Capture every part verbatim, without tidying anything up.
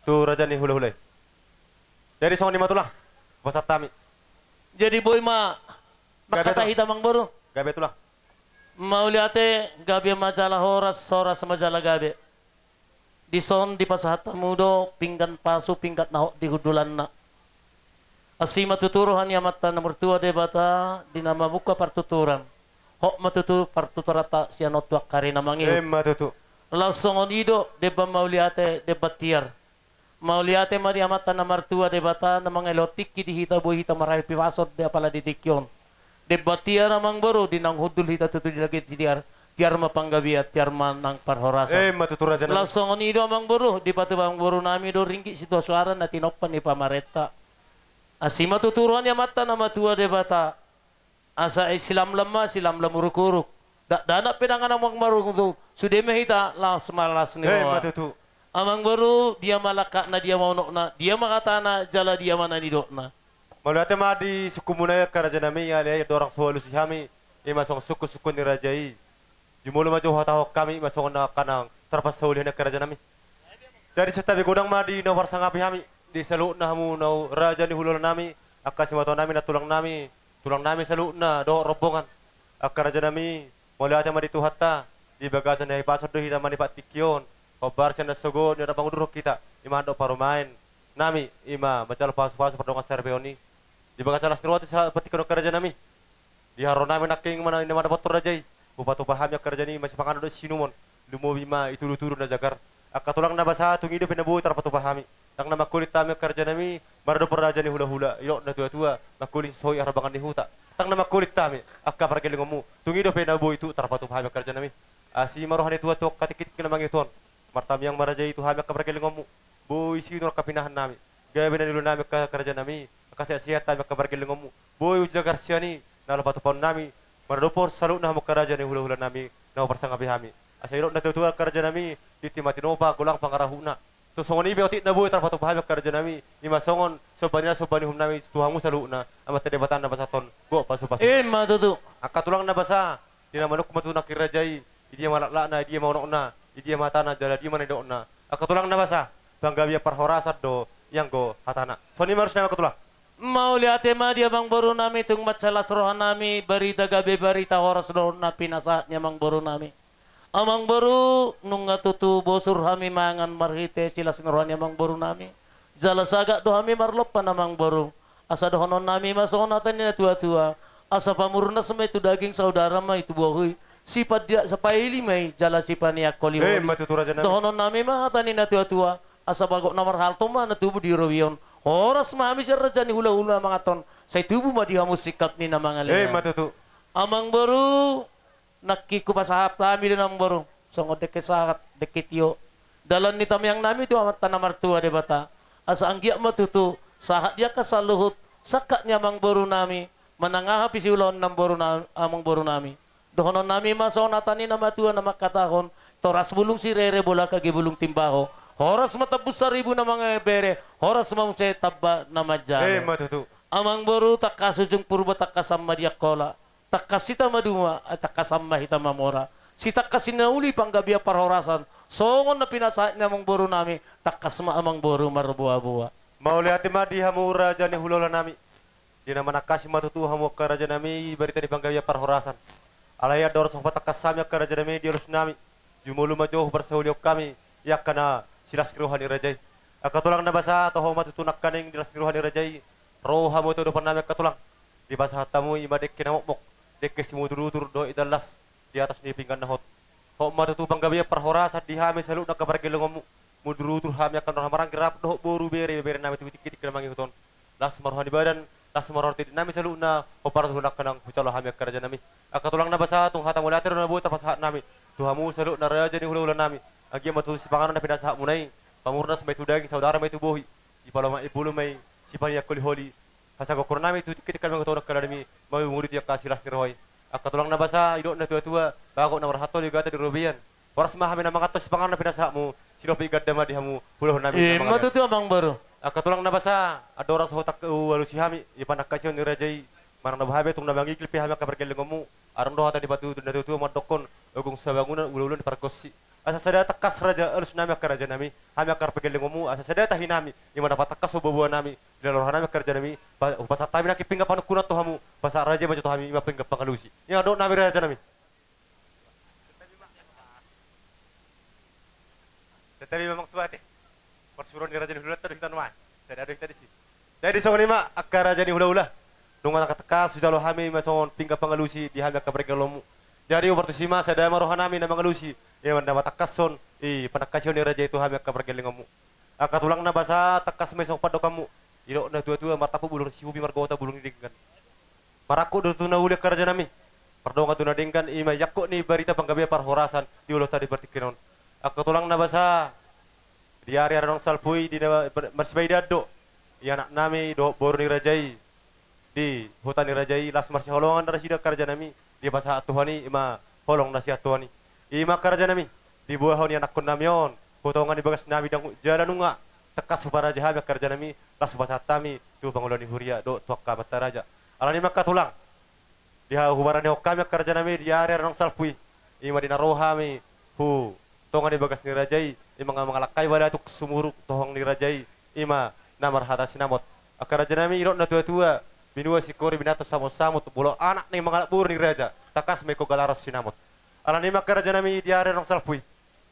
Tu raja ni hulahula i. Jadi songon i ma tulang, pasahat hami. Jadi boi ma. Gabe, mangkatai tulang. Hita amangboru. Gabe tulang. Mauliate, gabe ma jala horas, horas ma jala gabe. Dison dipasahat hamu do pinggan pasu, pinggan na hot di hundulanna. Asi ma tutu roha ni Amanta na martua Debata di na mamungka partuturan. Hot ma tutu partuturanta sian on tu angka ari na mangihut. Emma tutu. Laos songon i do demban mauliate, demban tiar. Mauliate ma di Amanta na martua Debata na mangalehon tingki di hita, boi hita marhahipason di apala di tingki on. Demban tiar amangboru, di naung hundul hita tutu di lage tiar, tiar ma panggabean, tiar ma nang parhorasan. Emma tutu raja nami. Laos songon i do amangboru, dipatupa amangboru nami do ringgit sitio suara na tinompa ni pamarenta. Asi ma tutu roha ni Amanta na martua Debata. Asa silamlam ma, silamlam uruk-uruk. Dakdanak pe dang adong marungut, sude ma hita laos ma las ni roha. Emma tutu. Amangboru, dia ma langkatna, dia ma unokna, dia ma hatana, jala dia ma na nidokna. Mauliate ma di sungkunmuna i angka raja nami, alai andorang so alusi hami, i ma songon sungkun-sungkun ni raja i. Jumolo ma jo huhatahon hami, i ma songon na angka na tarpasauli hami angka raja nami. Jadi santabi godang ma di na huparsangapi hami, di saluhutna hamu na raja ni hulahula nami, angka simatua nami, nantulang nami, tulang nami saluhutna dohot rombongan. Angka raja nami, mauliate ma di Tuhanta, di bagasan hahipason do hita manipat tingki on. Hombar sian na sogot ni na mangudurhon hita, i ma handok parumaen nami, i ma manjalo pasu-pasu pardongan saripeon i. Di bagasan las ni roha tu sa-, partingkian on angka raja nami. Di haroro nami nangkin ma na, i na mandapothon raja i. Hupatupa hami angka raja nami, masipanganon dohot siinumon. Lumobi ma i tudu-tudu na jagar. Angka tulang na basa, tung i dope na boi tarpatupa hami. Ndang na mangkuling hami angka raja nami, maradophon raja ni hulahula, didok na tua-tua, mangkuling so i harbangan ni huta. Ndang na mangkuling hami, angka pargellengonmu. Tung i dope na boi tu tarpatupa hami angka raja nami. Asi ma roha ni tua tu angka tingki-tingki na mangihut on. Martamiang ma raja i tu hami angka pargellengonmu. Boi sinur angka pinahan nami. Gabe na niula nami angka raja nami, angka sehat-sehat hami angka pargellengonmu. Boi ujagar sian i, na laho patupaon nami, maradophon saluhutna hamu angka raja ni hulahula nami, na huparsangapi hami. Asa didok na tua-tua angka raja nami, tintin ma tinopa, golang pangarahutna. So songon i pe otik na boi tarpatupa hami angka raja nami, i ma songon somba ni na somba ni uhum nami tu hamu saluhutna, Amanta Debata na pasahathon goar pasu-pasu. Emma tutu. Angka tulang na basa, di na manungkun ma tutu nangkin raja i, di dia ma laklakna, di dia ma unokna, di dia ma hatana, jala di dia ma na nidokna. Angka tulang na basa, panggabean parhorasan do i anggo hatana. Songon i ma arus nami angka tulang. Mauliate ma di amangboru nami, tung mansai las roha nami, barita gabe, barita horas dohot na pinasahat ni amangboru nami. Amangboru, nunga tutu bosur hami mangan marhite silas ni roha ni amangboru nami. Jala sagat do hami marlompan amangboru. Asa dohonon nami ma songon hata ni na tua-tua. Asa pamurnas ma i tu daging, saudara ma i tu bohi. Sipadia-, sipaili ma i, jala sipaneang holiholi. Emma tutu raja nami. Dohonon nami ma hata ni na tua-tua. Asa bagot na marhalto ma na tubu di robeon. Horas ma hami sian raja ni hulahula manganhon. Sai tubu ma di hamu singkap ni na mangalean. Emma tutu. Amangboru, nangkin hupasahat hami do amangboru, songon dengke sahat, dengke tio. Dalan ni tamiang nami tu Amanta na martua Debata. Asa anggiat ma tutu, sahat di angka saluhut, sangkap ni amangboru nami, manang aha pe siulahon ni amangboru na-, amangboru nami. Dohonon nami ma songon hata ni na matua na mangkatahon, toras bulung sirere, bolak age bulung timbaho. Horas ma tambun saribu na mangabere, horas ma muse tamba na manjalo. Emma tutu. Amangboru, tangkas ujung purba, tangkasan ma di Angkola. Tangkas hita maduma, ai tangkasan ma hita mamora. Sitangkas ni na uli panggabean parhorasan, songon na pinasahat ni amangboru nami, tangkas ma amangboru marboa-boa. Mauliate ma di hamu raja ni hulahula nami. Di na manangkasi ma tutu hamu angka raja nami, barita ni panggabean parhorasan. Alai andorang so hupatangkas hami angka raja nami di alus nami. Jumolo ma jo huparsaulihon hami, i angka na silas ni roha ni raja i. Angka tulang na basa, toho ma tutu nangkaning di las ni roha ni raja i. Ro hamu tu adopan nami angka tulang. Dipasahat hamu i ma dengke na mokmok, dengke simudur-udur dohot indahan las di atas ni pinggan na hot. Hot ma tutu panggabean parhorasan di hami saluhutna angka pargellengonmu. Mudur-udur hami angka na maranggi rap dohot boru, bere, ibebere nami tu tingki-tingki na mangihut on. Las ma roha ni badan, las ma roha ni tondi nami saluhutna, hombar tu nangkaning hujalo hami angka raja nami. Angka tulang na basa, tung hata mauliate do na boi tarpasahat nami tu hamu saluhutna raja ni hulahula nami. Anggiat ma tutu sipanganon na pinasahatmuna i, pamurnas ma i tu daging, saudara ma i tu bohi, sipalomak ni bulu ma i, sipaneang holiholi, hasagokon nami tu tingki-tingki na mangihut on angka raja nami, mauduti angka silas ni roha i. Angka tulang na basa, didok na tua-tua, bagot na marhalto do gata di robean. Horas ma hami na manganhon sipanganon na pinasahatmu, sidohot ganda ma di hamu hulahula nami na mangalean. Emma tutu amangboru. Angka tulang na basa, andorang so hualusi hami, i panangkasion ni raja i, manang na boha be tung na mangigil pe hami angka pargellengonmu, adong do hata ni na tua-tua mandokkon, ogung sabangunan, ulaula ni pargonsi. Asa sada tangkas raja alusi nami angka raja nami, hami angka pargellengonmu, asa sada tahi nami, i ma na patangkashon boaboa nami, di na roha nami angka raja nami, pa-, hupasahat hami nangkin pinggan panungkunan tu hamu, pasahat raja i ma jo tu hami, i ma pinggan pangalusi. I ma dok nami raja nami. Tetapi memang tuate. Parsuruon ni raja ni hulahulanta do hita nuaeng. Sada do hita disi. Jadi songon i ma angka raja ni hulahula. Nunga tangkas hujalo hami ma songon pinggan pangalusi di hami angka pargellengonmu. Jadi umbar tusi ma sada ma roha nami na mangalusi. I ma na patangkashon i panangkasion ni raja i tu hami angka pargellengonmu. Angka tulang na basa tangkas ma i songon pandohanmu. Didok na tuatua martampuk bulung ni sihubi margohota bulung ni denggan. Marangkup do tutu na uli angka raja nami. Pardongan tu na denggan i ma iangkut ni barita panggabean parhorasan di ulaonta di partingkian on. Angka tulang na basa di ari-ari naung salpu i di na mar-, marsibahitan do. I anak nami dohot boru ni raja i di huta ni raja i las marsihaholongan do nasida angka raja nami. Dipasahat Tuhan i i ma holong na sian Tuhan i. I ma angka raja nami diboahon ni anakkon nami on. Hutonga ni bagas nami dangdut jala nunga tangkas huparaja hami angka raja nami. Las hupasahat hami tu pangula ni huria dohot tu angka amanta raja. Alani i ma angka tulang. Di ha-, hubaranihon hami angka raja nami di ari-ari naung salpu i. I ma di na ro hami hu tonga ni bagas ni raja i. I ma nga mangalangkai balatuk sumuruk tohong ni raja i. I ma na marhata sinamot. Angka raja nami didok na tuatua. Binua singkoru binatong samotsamot. Molo anak ni mangalap boru ni raja. Tangkas ma ingkon galaron sinamot. Alani i ma angka raja nami di ari-ari naung salpu i.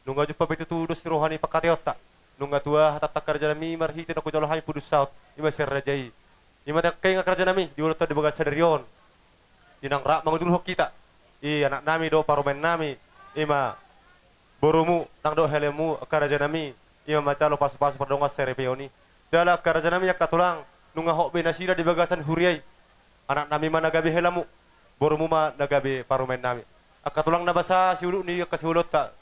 Nunga jumpa be tutu dos ni roha ni pangkataionta. Nunga tua hatanta angka raja nami marhite na hujalo hami pudun saut. I ma sian raja i. I ma tangkas angka raja nami di ulaonta di bagasan sadari on. Di naung rap manguduruhon hita. I anak nami dohot parumaen nami. I ma borumu nang dohot helengmu angka raja nami. I ma manjalo pasupasu pardongan saripeon i. Jala angka raja nami angka tulang. Nunga hot be nasida di bagasan huria i. Anak nami ma na gabe helengmu. Borumu ma na gabe parumaen nami. Angka tulang na basa siuluk ni angka siulaonta.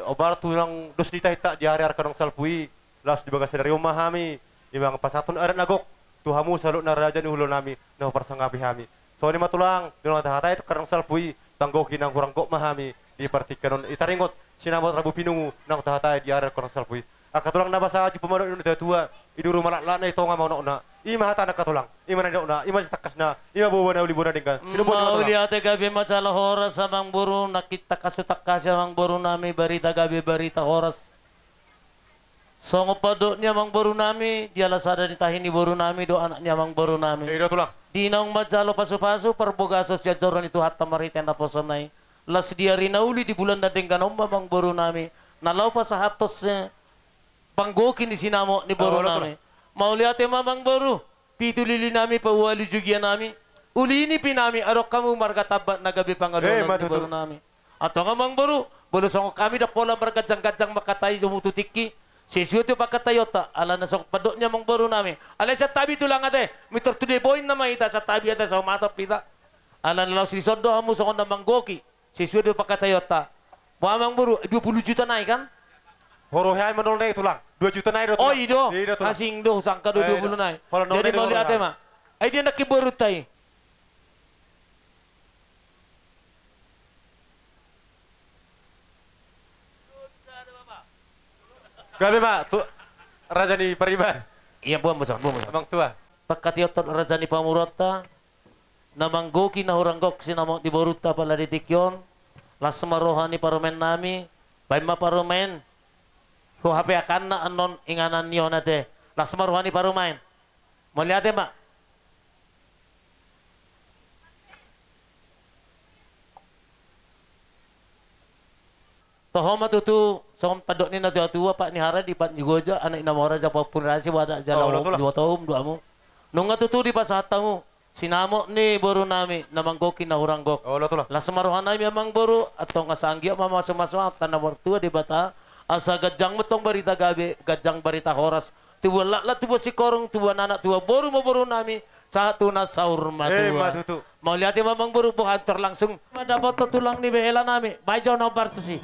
Ombar tu naung dos ni tahinta di ari-ari angka naung salpu i. Laos di bagasan sadari on ma hami. I ma pasahathon adat na gok. Tu hamu saluhutna raja ni hulahula nami. Na huparsangapi hami. Songon i ma tulang. Di naung tahatai tu angka naung salpu i. Panggohi na hurang gok ma hami. Di partingkian on i taringot. Sinamot rambu pinungu. Naung tahatai di ari-ari angka naung salpu i. Angka tulang na basa jumpa ma dohot na tuatua. I duru ma laklakna i tonga ma unokna. I ma hatana angka tulang. I ma na nidokna. I ma sitangkasna. I ma boaboa na uli boru na denggan. Sidok botima tulang. Mauliate gabe ma jala horas amangboru. Nangkin tangkas hutangkasi amangboru nami barita gabe barita horas. Songon pandok ni amangboru nami, diala sada ni tahi ni boru nami dohot anak ni amangboru nami. I do tulang. Di naung manjalo pasupasu parbagason sian joro ni Tuhanta marhite naposona i. Las di ari na uli di bulan na denggan on ma amangboru nami. Na laho pasahathon se panggohi ni sinamot ni boru nami. Mauliate ma amangboru. Pitu lili nami paualu jugia nami. Uli nipi nami adong hamu marga Tambat na gabe pangalualan ni boru nami. Antong amangboru, molo songon hami ndang pola marganjangganjang mangkatai hamu tu tingki. Sesuai tu pangkataionta, alana songon pandok ni amangboru nami. Alai santabi tulang ate, mitor tu deboin nama hita santabi ate saumata hita. Alana laos dison do hamu songon na manggohi. Sesuai do pangkataionta. Bo amangboru, dua pulu juta nai kan? Horo hea manol nai tulang. Dua juta nai do tulang. Oh i do. Asing do, husangka do dua pulu nai. Jadi mauliate ma. Ai dia nangkin borunta i. Gabe ma tu raja ni pariban. Ia buan bosan, buan bosan. Amang tua. Pangkataionta raja ni pamoruonta. Na manggohi na hurang gok sinamot ni borunta pala di tingki on. Las ma roha ni parumaen nami. Baen ma parumaen. Huhapeakanna annon inganan ni on ate. Las ma roha ni parumaen. Mauliate ma. Toho ma tutu songon pandok ni na tuatua, pat ni hara di pat ni goja, anak ni na mora japa pun rasi wadak jala. Olo tulang. Dua tohum dua mu. Nunga tutu dipasahat hamu sinamot ni boru nami na manggohi na hurang gok. Olo tulang. Las ma roha nami amangboru, antong asa anggiat ma mamasu-masu hata na martua Debata, asa ganjang ma antong barita gabe, ganjang barita horas. Tubuan laklak, tubuan singkoru, tubuan anak, tubuan boru ma boru nami, sahat tu na saur matua. Mauliate ma amangboru, boha antor langsung. Mandapothon tulang ni hela nami, baen jo na ombar tusi.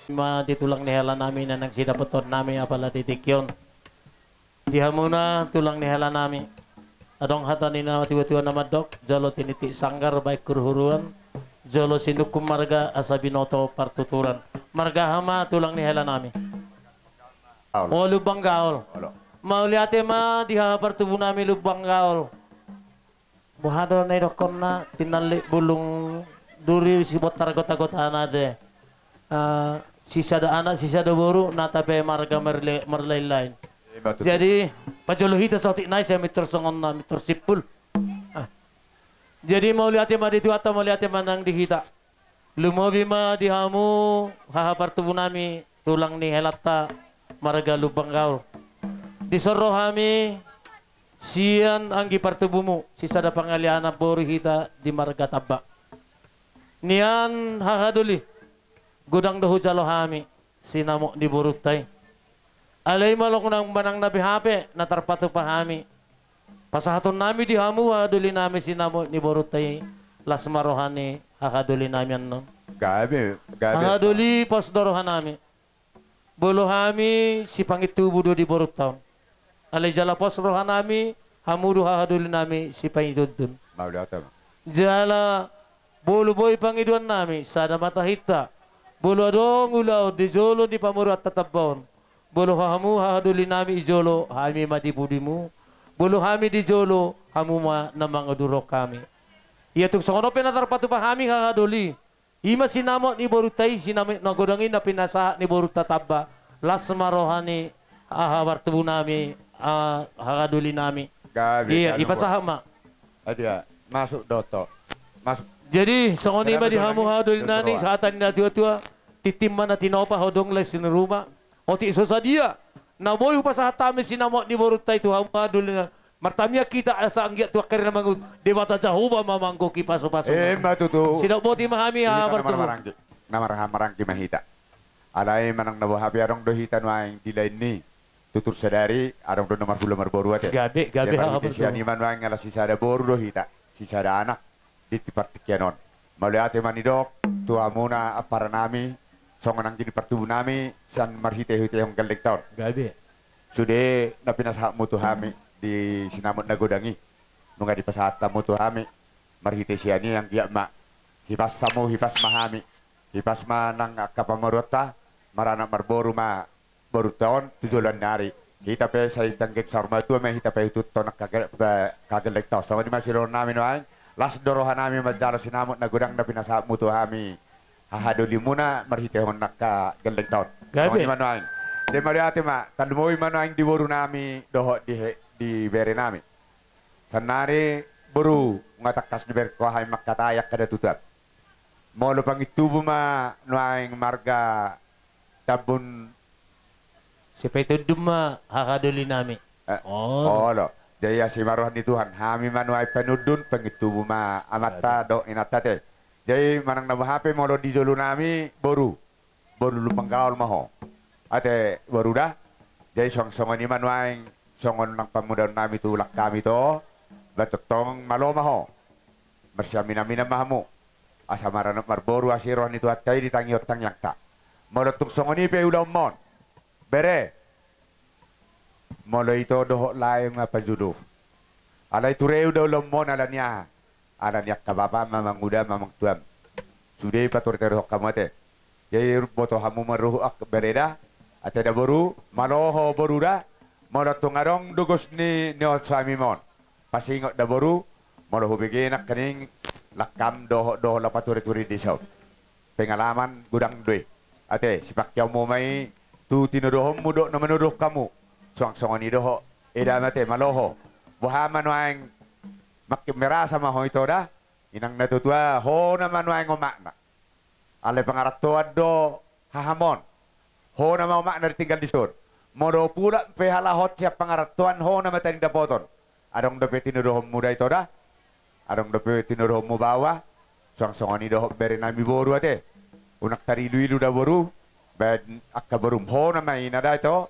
Ma di tulang ni hela nami na naeng sidapothon nami apala di tingki on. Di hamuna tulang ni hela nami. Adong hata ni natuatua na mandok, jolo tiniti sanggar baen hurhuruan, jolo sinungkun marga asa binoto partuturan. Marga aha ma tulang ni hela nami? Gaol. O, Lumban Gaol. Olo. Mauliate ma di haha partubu nami Lumban Gaol. Boha do na idokkonna, tinallik bulung duri sibontar gotagotana te. Ah, sisada anak, sisada boru, nata pe marga marle-, marlainlain. Ima tutu. Jadi, pajolo hita saotik nai, sai mintor songon na mintor simpul. Ah. Jadi, mauliate ma di Tuhanta, mauliate ma nang di hita. Lumobi ma di hamu, haha partubu nami, tulang ni helanta, marga Lumban Gaol. Dison ro hami, sian anggi partubumu, sisada pangalianan boru hita di marga Tamba. Nian haha doli, godang do hujalo hami sinamot ni borunta i. Alai molo nang manang na beha pe na tarpatupa hami, pasahaton nami di hamu haha doli nami sinamot ni borunta i, las ma roha ni haha doli nami annon. Gabe, gabe. Haha doli, pos do roha nami. Bolo hami sipangintubu do di borunta on. Alai jala pos roha nami, hamu do haha doli nami sipangidoundun. Mauliate ma. Jala bolo boi pangidoan nami, sada ma tahinta. Bolo adong ulaon di jolo ni pamoruonta Tamba on, bolo hamu haha doli nami i jolo, hami ma di pudimu. Bolo hami di jolo, hamu ma na manguduron hami. Ia tung songon on pe na tarpatupa hami haha doli. Ima sinamot ni borunta i, sinamot na godang i na pinasahat ni borunta Tamba. Las ma roha ni haha partubu nami, ah, haha doli nami. Gabe. Ia, gabe, ipasahat ma. Adia, masuk do to. Masuk. Jadi, songon i ma di hamu haha doli nami, sahata ni natuatua, tintin ma na tinopa, hodong lae sinuruma. Otik so sadia na boi hupasahat hami sinamot ni borunta i tu hamu haha doli nami, martamiang hita asa anggiat tu angka ari na mangihut, Debata Jahowa ma manggohi pasupasu. Ima tutu. Sidok boti ma hami haha partubu. Hita na marhahamaranggi, na marhahamaranggi ma hita. Alai manang na boha pe adong do hita nuaeng di lae ni tutur sadari, adong do na marhula marboru ate. Gabe, gabe. Ia, haha partubu, marhite sian i ma nuaeng ala sisada boru do hita, sisada anak di partingkian on. Mauliate ma nidok tu hamuna ampara nami, songon anggi ni partubu nami, sian marhitehitehon gellengta on. Gabe. Sude na pinasahatmu tu hami di sinamot na godang i, nunga dipasahat hamu tu hami, marhite sian i anggiat ma hipas hamu, hipas ma hami, hipas ma nang angka pamoruonta, maranak marboru ma borunta on tu joloan ni ari. Hita pe sai tanggeng saur matua ma hita paihuthon angka ge-, pe-, angka gellengta on. Songon i ma sidohonon nami nuaeng, las do roha nami manjalo sinamot na godang na pinasahatmu tu hami haha dolimuna marhitehon angka gellengta on. Gabe. Songon i ma nuaeng. Jadi mauliate ma, tarlumobi ma nuaeng di boru nami dohot di he-, di bere nami. Sannari boru, nunga tangkas dibereng ho hami mangkatai angka datutam. Molo pangintubu ma nuaeng marga Tambun. Sipaitundun ma haha doli nami. Eh, olo. Olo. Jadi asi ma roha ni Tuhan, hami ma nuaeng panundun, pangintubu ma amanta dohot inanta te. Jadi manang na boha pe molo di jolo nami boru, boru Lumban Gaol ma ho. Ate boru da. Jadi suang songon i ma nuaeng, songon nang pamudaon nami tulang hami to, ba tongtong malo ma ho. Marsiaminaminan ma hamu, asa maranak marboru asi roha ni Tuhanta i di tangihon tangiangta. Molo tung songon i pe ulaonmon, bere, molo ito dohot lae ma pajodohon. Alai ture uda ulaonmon ala ni aha? Ala ni angka bapam, amangudam, amangtuam. Sude i paturetoreon hamu ate. Jadi boto hamu ma ruhut angka bere da, ate da boru, malo ho boru da, molo tung adong dogos ni, ni on suamim on. Pasingot da boru, molo hubege nangkining langkam dohot, dohot laho patureture dison. Pengalaman godang do i. Ate, sipangkeonmu ma i tu tinodohonmu dohot na manodohon hamu. Suang songon i dohot eda ma ate, malo ho. Boha ma nuaeng, makin merasa ma ho ito da, inang na tuatua, ho nama nuaeng omakna. Alai pangarantoan do hahamon. Ho nama omakna ditinggal dison. Molo pulang pe halak on sian pangarantoan, ho nama tading dapoton. Adong dope tinodohonmu da ito da. Adong dope tinodohonmu baoa. Suang songon i dohot bere nami boru ate. Unang tariluilu da boru. Baen angka borum, ho nama ina da ito.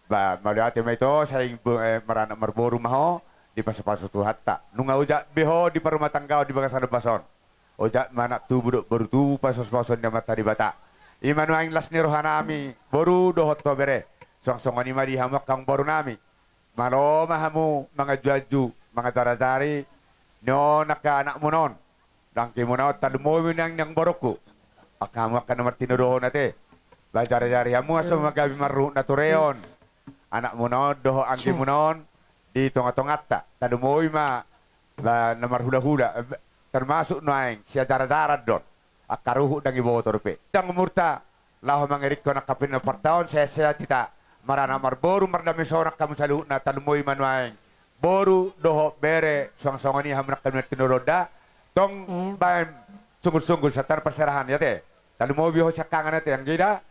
Ba, mauliate ma ito, sai bo-, eh, maranak marboru ma ho, dipasupasu Tuhanta. Nunga ojak be ho di parumatanggaon di bagasan ombas on. Ojak ma anak tubu dohot boru tubu, pasupasu ni Amanta Debata. I ma nuaeng las ni roha nami, boru dohot ho bere. Suang songon i ma di hamu angka boru nami. Malo ma hamu manganjuanju, mangajar-ajari, ni on angka anakmuna on, angka anakmuna on, tarlumobi nang, nang borungku. Angka hamu angka na martinodohon ate. Ba ajar-ajari hamu asa manggabe marruhut na tureon. Anakmuna on dohot anggimuna on di tonga-tonganta. Tarlumobi ma ba na marhula-hula, eh, termasuk nuaeng siajar-ajaran do on. Angka ruhut ndang diboto dope. Ndang umurta laho mangiringhon angka pinomparta on, sehat-sehat hita. Maranak marboru, mardame sonang hamu saluhutna, tarlumobi ma nuaeng boru dohot bere, suang songon i hamu angka na martinodohon da. Tong baen sunggul-sunggul santabi parserahan i ate. Tarlumobi ho siangkangan ate, anggi da.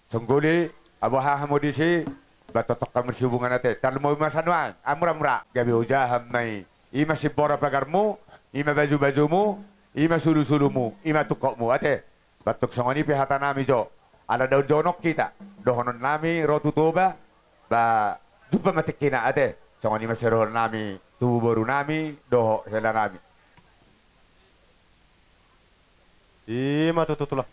Songguli, aboha hamu disi, ba tongtong hamu sihubungan ate, tarlumobi ma nuaeng, amura-mura, gabe hujaha ma i, i ma simbora pagarmu, i ma baju-bajumu, i ma sulu-sulumu, i ma tungkotmu, ate. Ba tung songon i pe hatanami jo, ala daon jonok hita, dohononnami ro tu Toba, ba jumpa ma tingkina ate, songon i ma sidohononnami tu borunami, dohot helanami. I ma tutu, Tulang.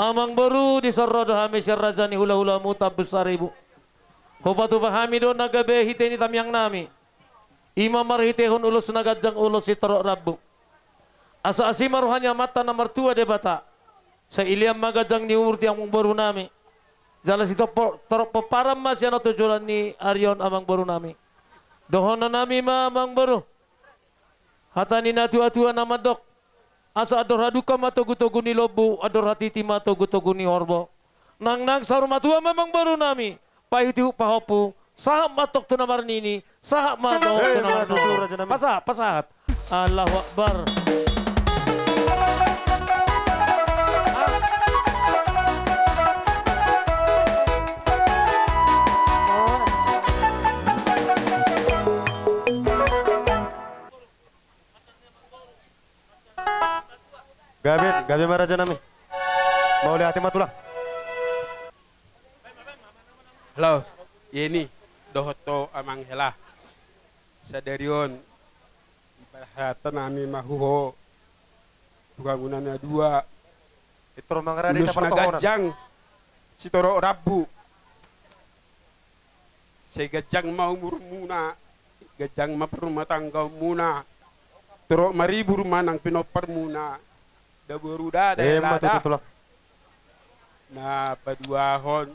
Amangboru, dison ro do hami sian raja ni hulahulamu Tambun Saribu. Hupatupa hami do na gabe hite ni tamiangnami. I ma marhitehon ulos na ganjang, ulos sitorop rambu. Asa asi ma roha ni Amanta na martua Debata. Sai ilean ma ganjang ni umur di amangborunami. Jala sitorop pomparan ma sian on tu joloan ni ari on amangborunami. Dohononnami ma amangboru. Hata ni natuatua na mandok. Asa andor hadungka ma togutogu ni lombu, andor hatiti ma togutogu ni horbo. Nangnang saur matua ma amangborunami, pahitihut pahompu, sahat ma antong tu na marnini, sahat ma antong tu na marnono. Pasahat, pasahat. Allahu Akbar. Gabe, gabe ma rajanami. Mauliate ma tulang. Halo, Yeni, dohot ho amang hela. Sadari on, ibarat hatanami ma tu ho, tu hamuna na dua. Ulos na ganjang, sitorop rambu. Sai ganjang ma umurmuna, ganjang ma parrumatanggaonmuna, torop maribur ma nang pinomparmuna, da boru da, da hela da. Na paduahon,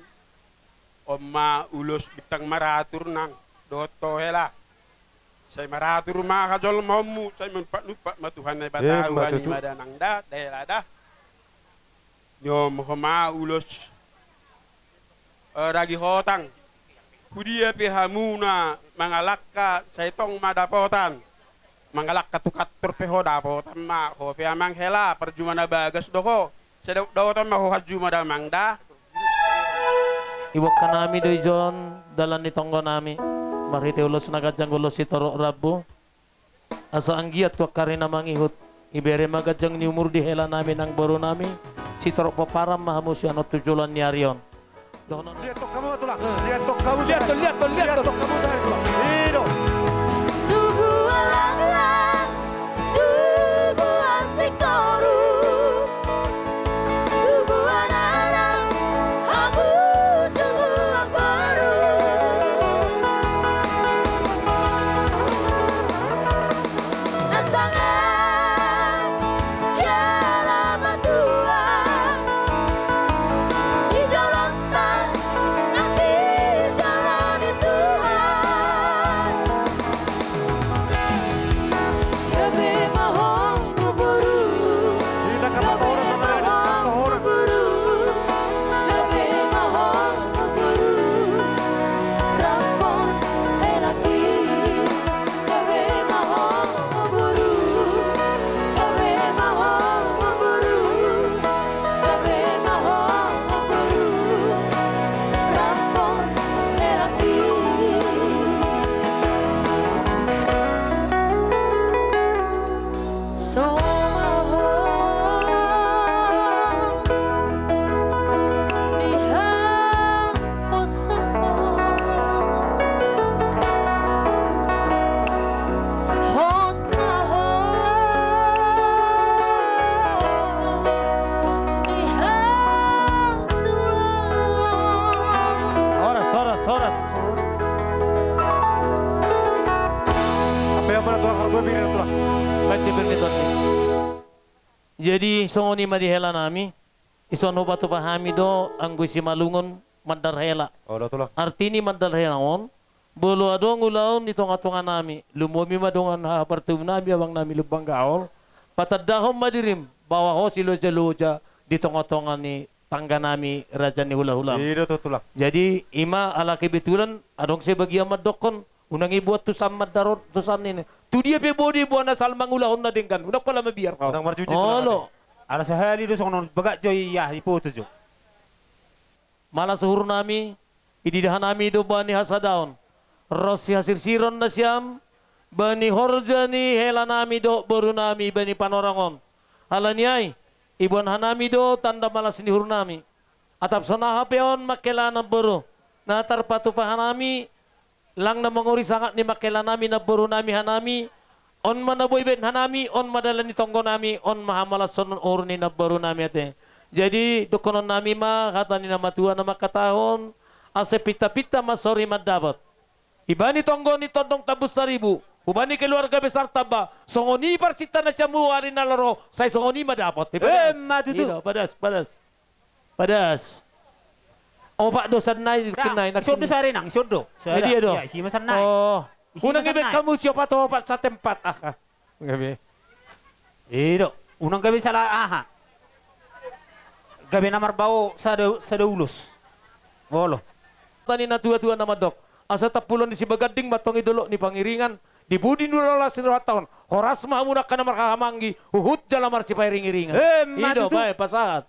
on ma ulos bintang maratur nang dohot ho hela. Sai maratur ma hajolmaonmu, sai manumpak-numpak ma Tuhan Naibata. Emma tutu. Hua ni ma da nang da, da hela da. Niom ho ma ulos, eh, ragi hotang. Hudia pe hamuna mangalangka, sai tong ma dapotan. Mangalangka tu kantor pe ho dapotan ma, ho pe amang hela, parjuma na bagas do ho. Sai da-, dapotan ma ho hanjuma da amang da. Iboan hanami do ijon dalan ni tonggo nami, marhite ulos na ganjang, ulos sitorop rambu. Asa anggiat tu angka ari na mangihut, ibere ma ganjang ni umur di hela nami nang boru nami, sitorop pomparan ma hamu sian on tu joloan ni ari on. Dohonon. Lihat tong hamu, Tulang. Lihat tong hamu, lihat tong, lihat tong, lihat tong. Lihat tong hamu, Tulang. I do. Tubuan langlang, tubuan singkoru, tubuan anak, hamu tubuan boru. Na sangap jala matua di jolonta, nang di jolo ni Tuhan. Gabe ma ho boru, gabe ma ho boru, gabe ma ho boru, rap dohot helangki. Gabe ma ho boru, gabe ma ho boru, gabe ma ho boru, rap dohot helangki. Songon di haposan on, hot ma ho di hatuaon. Horas, horas, horas. Apa yang mana Tulang, harga bini Tulang? Baca bini Tulang. Jadi songon i ma di hela nami, ison hupatupa hami do anggo i Simalungun mandar hela. Olo, Tulang. Arti ni mandar hela on, molo adong ulaon di tonga-tonga nami, lumobi ma dongan haha partubu nami, abang nami Lumban Gaol, patandahon ma dirim, bahwa ho siloja-loja di tonga-tonga ni tangga nami raja ni hula-hula. I do tutu, Tulang. Jadi i ma ala kebetulan adong sebagian mandokkon, unang ibuat tusan mandar on, tusan ninna. Tu dia pe boi dibuat asal mangulahon na denggan, unang pola mabiar ho. Unang marjujut. Olo. Ala sahali do songon on bagak jo i, ia ipoto jo. Malas uhur nami, ididah nami do bani hasadaon, ronsi hasirsiron nasiam, bani horja ni hela nami dohot boru nami, bani panorang on. Ala ni ai, iboan hanami do tanda malas ni uhur nami. Atap sonaha pe on mangkela namboru, na tarpatupa hanami, lang na mangori sangap ni mangkela nami namboru nami hanami, on ma na boi baen hanami, on ma dalan ni tonggo nami, on ma hamalashon uhur ni namboru nami ate. Jadi, dohonon nami ma hata ni na matua na mangkatahon, asa pinta-pinta ma sori mandapot. Ibani tonggo ni tondong Tambun Saribu, hubani keluarga besar Tamba, songon i parsinta nasiam tu ari na laho ro, sai songon i ma dapot. Eh, padas. Emma tutu. I do, padas, padas. Padas. Opat do sannari, nangkin nai, nangkin. Ison do sari nang, ison do. Jadi, iya do. Iya, isi ma sannari. Oh. Isi ma sannari. Unang ibaen hamu siopat-opat satempat. Ah, ah. Gabe. I do. Unang gabe sala aha. Gabe na marbao sada, sada ulos. Olo. Hata ni na tua-tua na mandok. Asa tampulon ni Sibaganding mantong i dolok ni Pangiringan. Di pudi ni ulaon las ni rohanta on. Horas ma hamu angka na marhahamaranggi. Huhut jala marsipairing-iringan. Emma tutu. I do, bae, pasahat.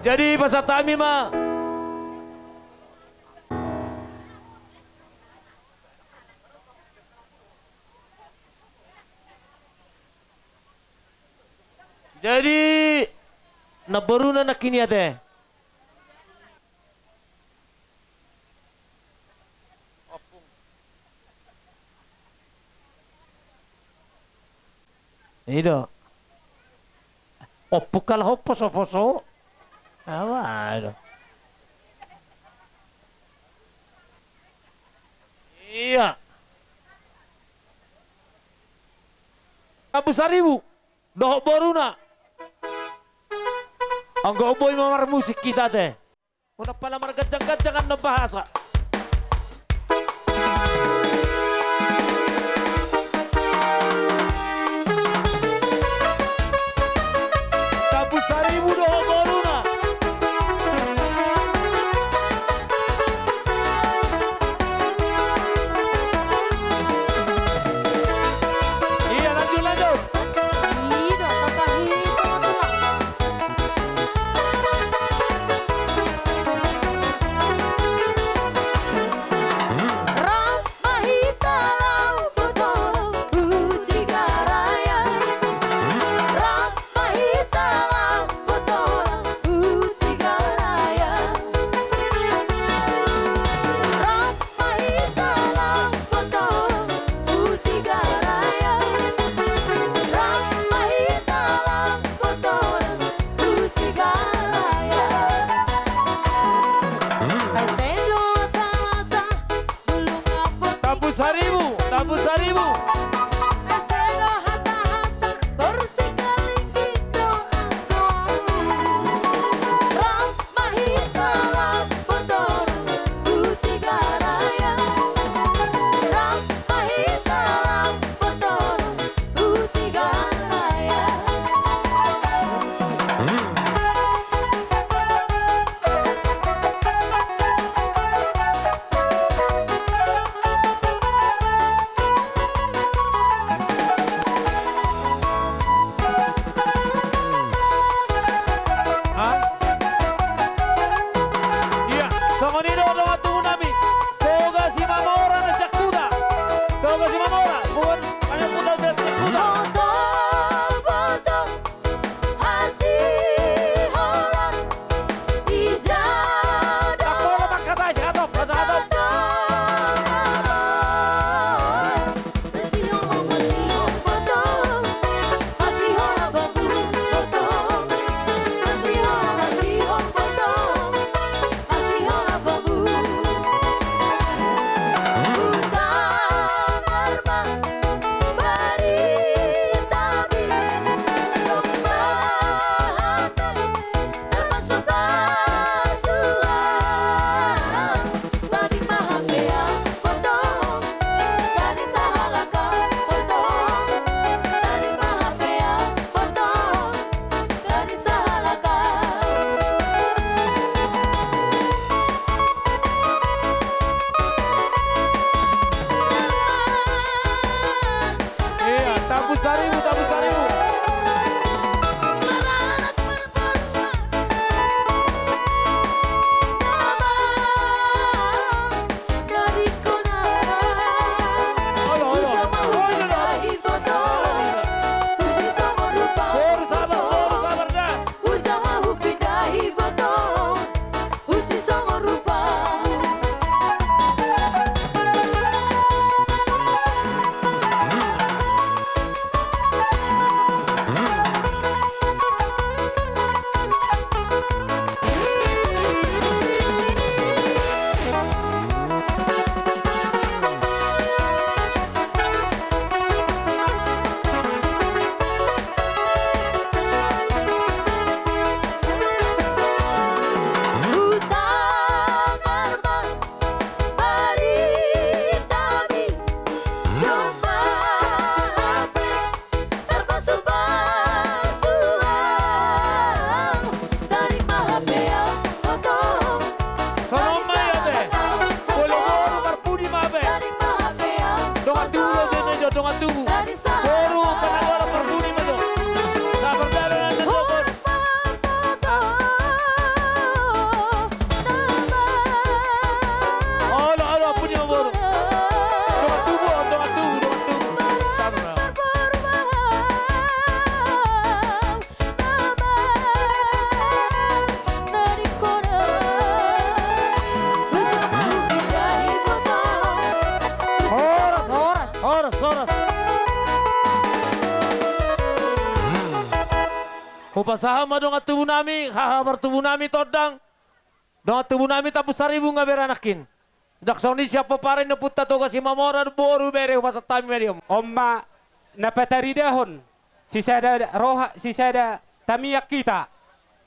Jadi pasahat hami ma. Jadi namboruna nangkin i ate. I do. Ompung, kalau ho poso-poso. Awa do. Iya. Tambu Saribu dohot boruna. Anggo boi ma marmusik hita ate. Unang pala marganjang-ganjang annon bahasa. Tambu Saribu dohot boruna. Iya, lanjut, lanjut. Tambu Saribu, Tambu Saribu. Iya, songon i do dongan tubu nami. Toga Simamora na sian Kuta. Toga Simamora, bukan hanya Kuta, Kuta. Hasiholan i jadong. Tangkolo mangkatai, sihatop, sihatop. Hasihon, hasihon, hasihon, hasihon, hasihon, hasihon, hasihon. Iya, Tambu Saribu, Tambu Saribu. dongan tubu. Boru, panagola, parbuni ma jo. Sabar dalan na sogot. Olo, olo, puni ma boru. Dongan tubu, dongan tubu, dongan tubu. Sabar. Horas, horas, horas. Hupasahat ma dongan tubu nami, haha partubu nami tondang. Dongan tubu nami Tambun Saribu nga bere nangkin. Ndang songon i sian pomparan ni ompunta Toga Simamora, boru bere hupasahat hami ma di hamu. On ma na pataridahon sisada roha, sisada tamiang hita.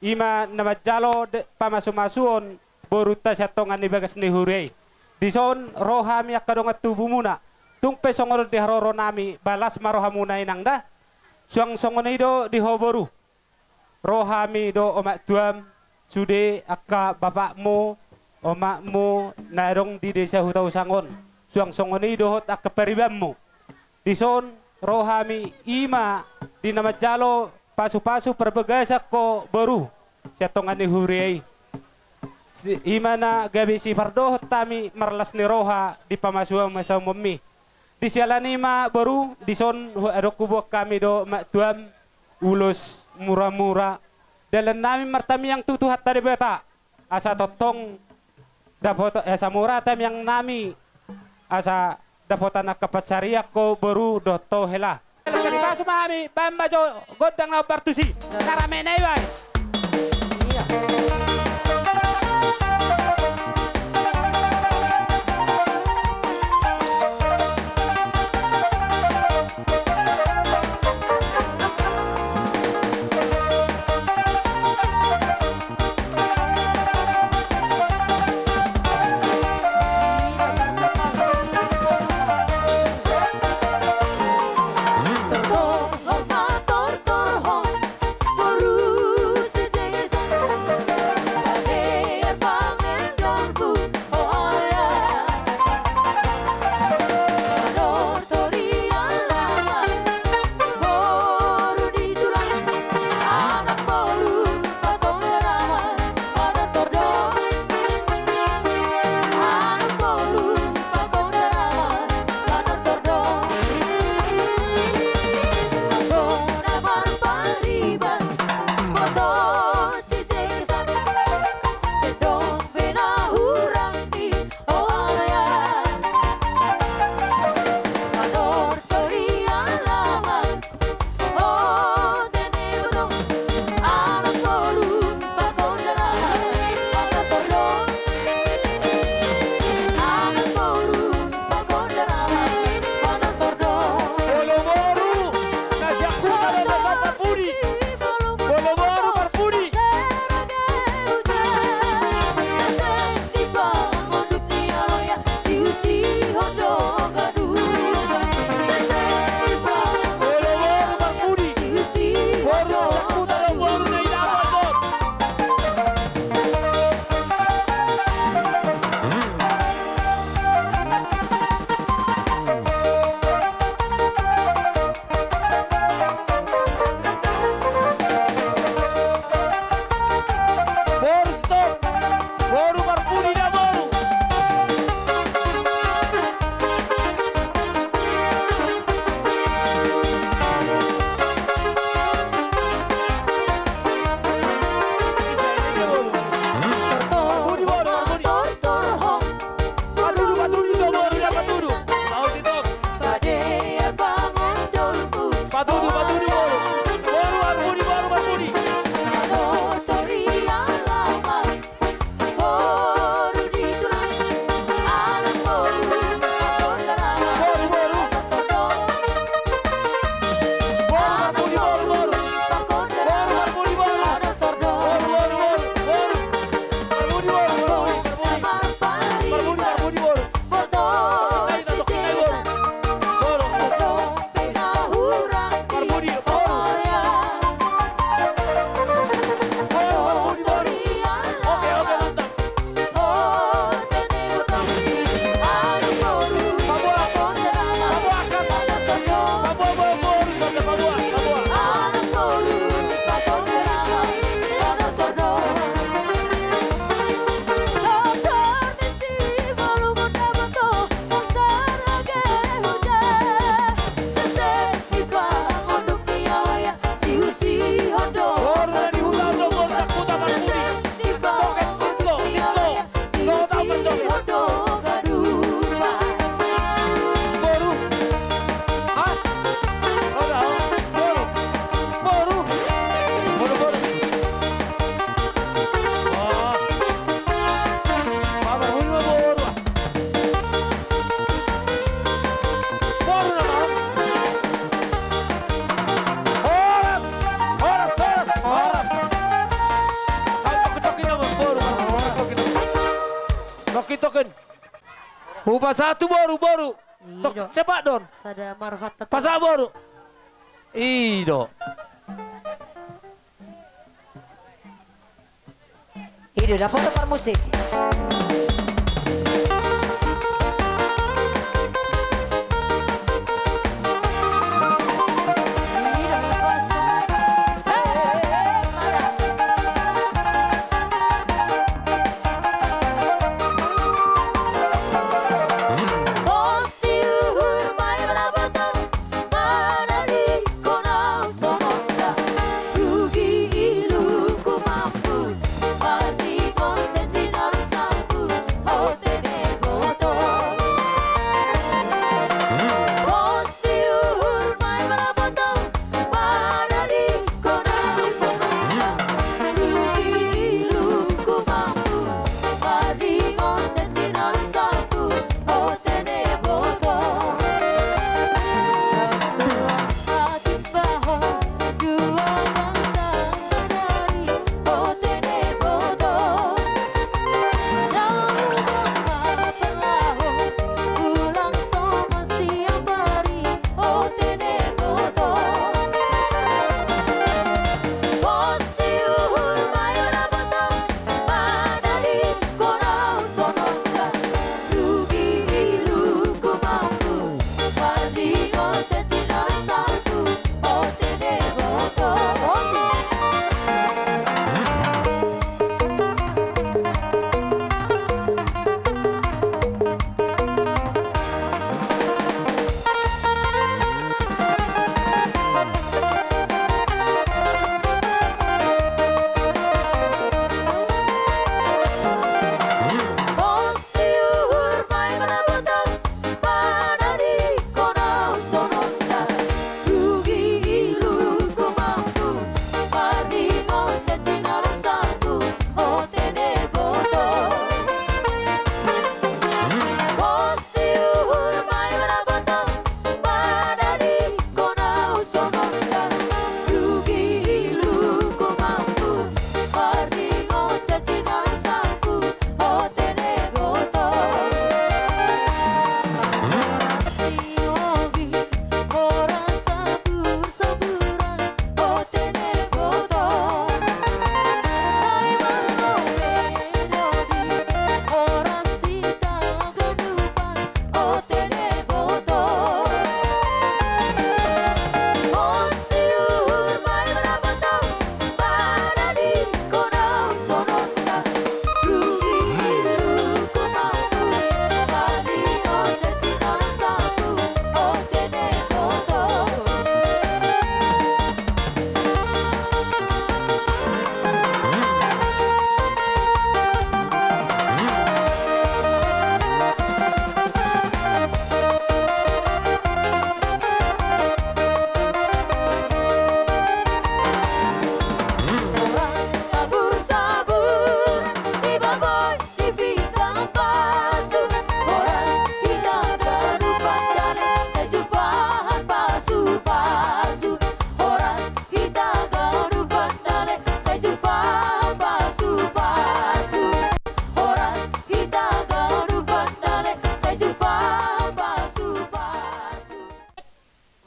I ma na manjalo de-, pamasumasuon borunta sian tonga ni bagas ni huria i. Dison ro hami angka dongan tubumuna. Tung pe songon on di haroro nami, balas ma rohamuna inang da. Suang songon i do di ho boru. Ro hami do omak tuam, sude angka bapakmu, omakmu na adong di desa Hutausang on. Suang songon i dohot angka paribanmu. Dison ro hami i ma di na manjalo pasupasu parbagasan ho boru sian tonga ni huria i. I ma na gabe sipardohot hami marlas ni roha di pamasumasuonmi. Di siala ni i ma boru, dison hu-, adong huboan hami do omak tuam, ulos muramura. Dalan nami martamiang tu Tuhanta Debata, asa tongtong dapot, asa mura tamiang nami, asa dapotan angka pansarian ho boru dohot ho hela. Pasu ma hami, baen ma jo gondang na hombar tusi. Na rame na i baen. Pasahat tu boru, boru. Tok, cepat don. Sada marhatta tu. Pasahat boru. I do. I do, dapotan parmusik.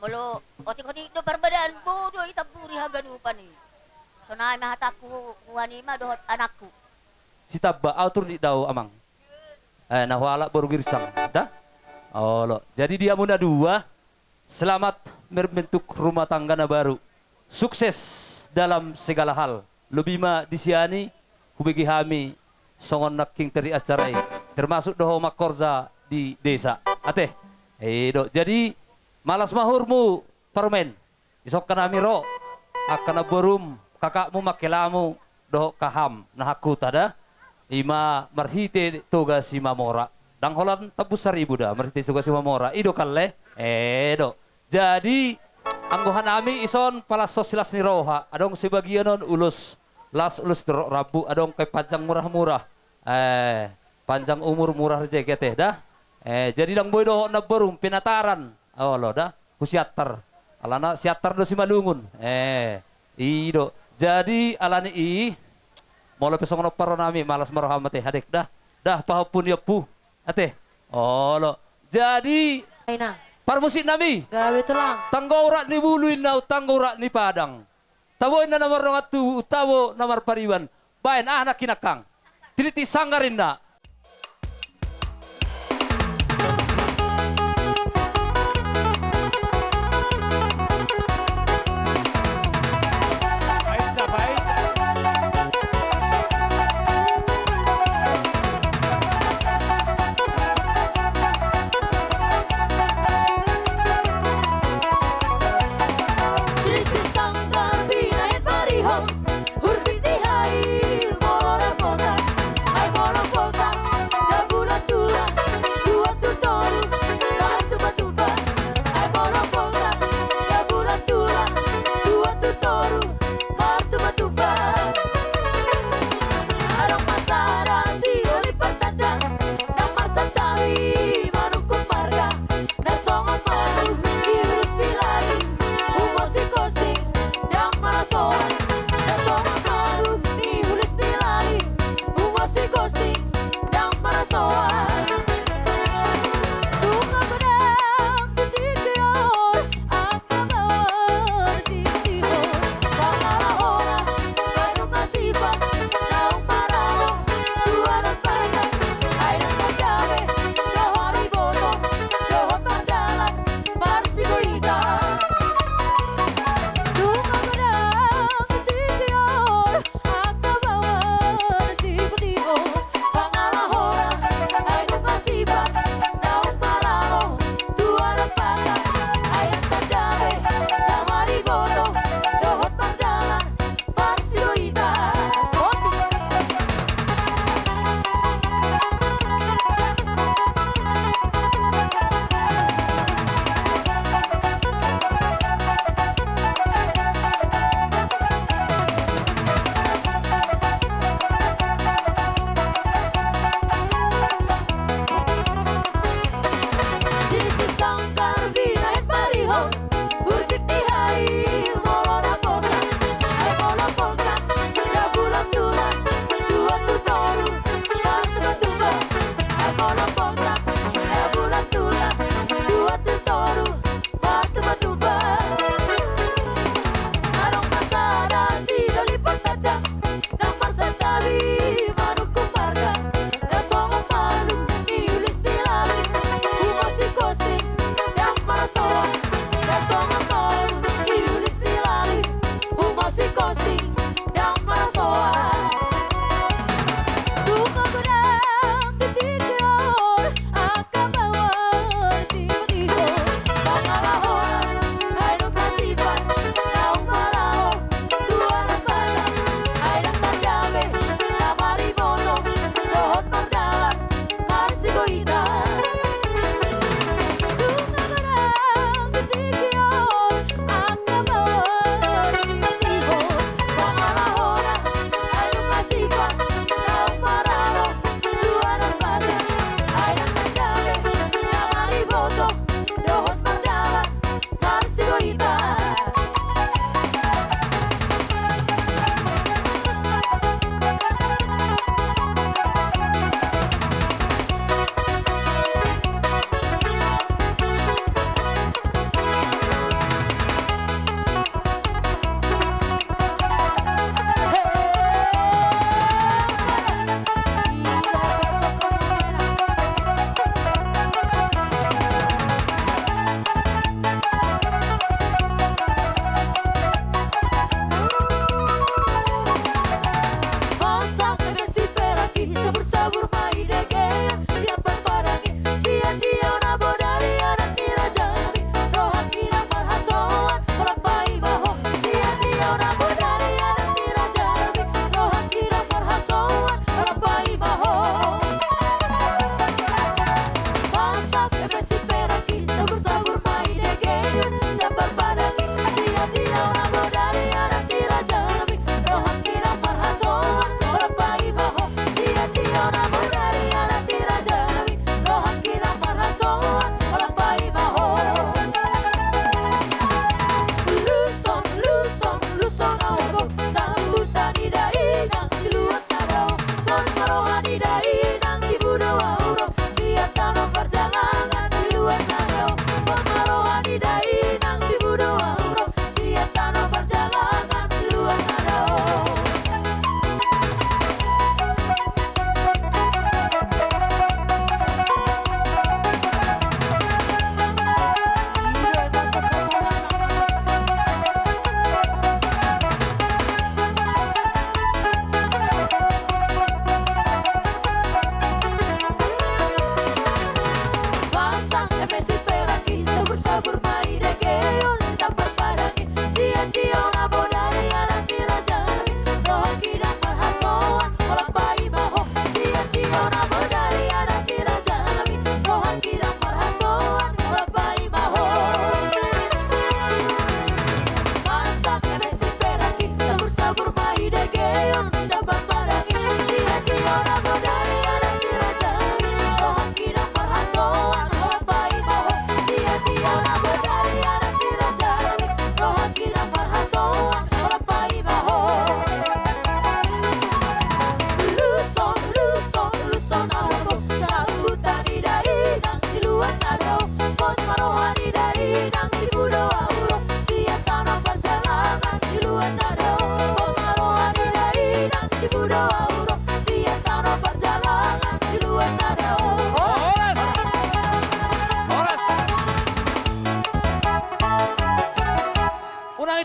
Molo otik-otik do parbadaan, boi do i tamburi haganupan i. Sonai ma hatangku, huanima dohot anakku. Sitamba, au turun di dao, amang. Eh, na hualap boru Girsang, da? Olo. Jadi di hamu na dua, selamat membentuk rumah tangga na baru. Sukses dalam segala hal. Lobi ma disiani, hubege hami songon nangkin teri acara i. Termasuk do ho mangkorja di desa. Ate. I do. Jadi, malas ma uhurmu parumaen. Dison kan hami ro, angka namborum, kakakmu, mangkelamu, dohot kaham, na hangkuta da, i ma marhite Toga Simamora. Ndang holan Tambun Saribu da, marhite Toga Simamora. I do kan le? Eh, do. Jadi, anggo hanami dison palas songon silas ni roha, adong sebagian on ulos, las ulos torop rambu, adong pe panjang murah-murah. Eh, panjang umur murah rezeki ate da. Eh, jadi ndang boi dohot namborum, penataran. Olo da, husiantar. Alana siantar do Simalungun. Eh, i do. Jadi alani i, molo pe songon on parro nami, malas ma roham ate, hadek da. Da, pahompu ni ompu. Ate, Olo. Jadi, Aina. Parmusik nami. Gabe tulang. Tanggo urat ni bulu inna, tanggo urat ni padang. Tabo inna na mardongan tubu, tabo na marpariban. Baen, aha nangkin nangkang. Titi sanggar inna.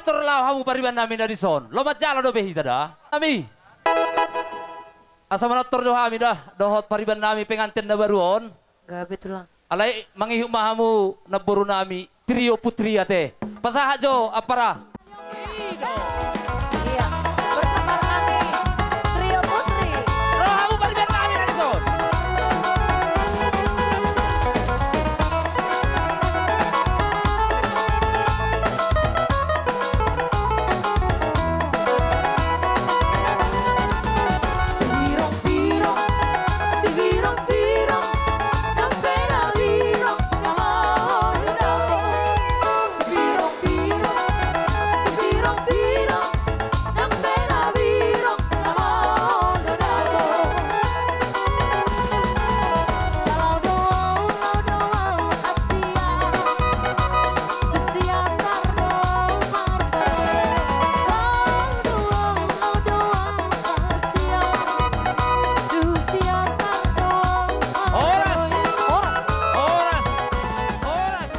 Tor laho hamu pariban nami na dison. Laho manjalo dope hita da. Nami. Asa manortor do hami da dohot pariban nami pengantin na baru on. Gabe tulang. Alai mangihut ma hamu namboru nami Trio Putri ate. Pasahat jo ampara. Iya. Bersama kami Trio Putri. Ro hamu pariban nami na dison. Horas. Horas. Horas.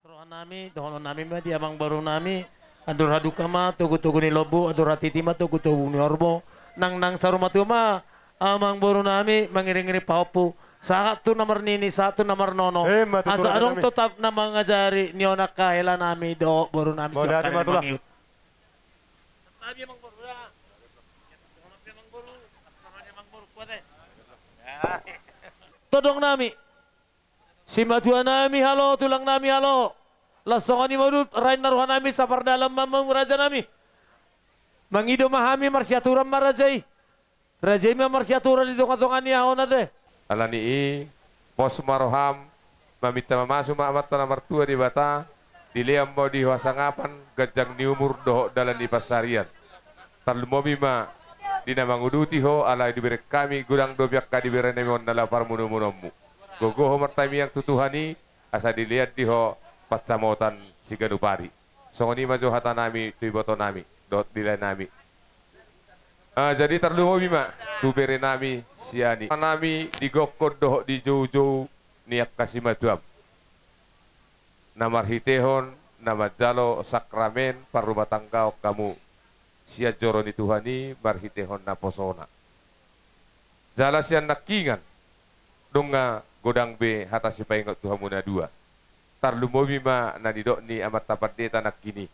Roha nami, dohonon nami ma di amangboru nami, andor halumpang ma togu-togu ni lombu, andor hatiti ma togu-togu ni horbo, nang, nang saur matua ma amangboru nami mangiring-iring pahompu, sahat tu na marnini, sahat tu na marnono. Emma tutu. Asa adong nami. Totap na mangajari ni on angka hela nami dohot boru nami. Mauliate ma tulang. Todong nami. Simatua nami halo, tulang nami halo. Laos songon i ma udut, rain na roha nami, sapardalan ma hamu raja nami. Mangido ma hami marsiaturan ma raja i. Raja i ma marsiaturan di tonga-tonga ni aha on ate. Alani i, pos ma roham, maminta mamasu ma Amanta na martua Debata, dilean ma di ho hasangapan, ganjang ni umur dohot dalan ni pansarian. Tarlumobi ma di na manguduti ho, ala dibereng hami godang dope angka dibereng nami on na laho parmunomunonmu. Gogo ho martamiang tu Tuhan i, asa dilean di ho pansamotan siganup ari. Songon i ma jo hata nami tu iboto nami dohot di lae nami. Ah, jadi tarlumobi ma tu bere nami sian i. Nami di gokhon dohot di joujou ni angka simatuam na marhitehon na manjalo sakramen parrumatanggaon hamu sian joro ni Tuhan i marhitehon naposona. Jala sian nangkiningan, dung godang be hata sipaingot tu hamu na dua. Tarlumobi ma na nidok ni amanta pandita nangkin i,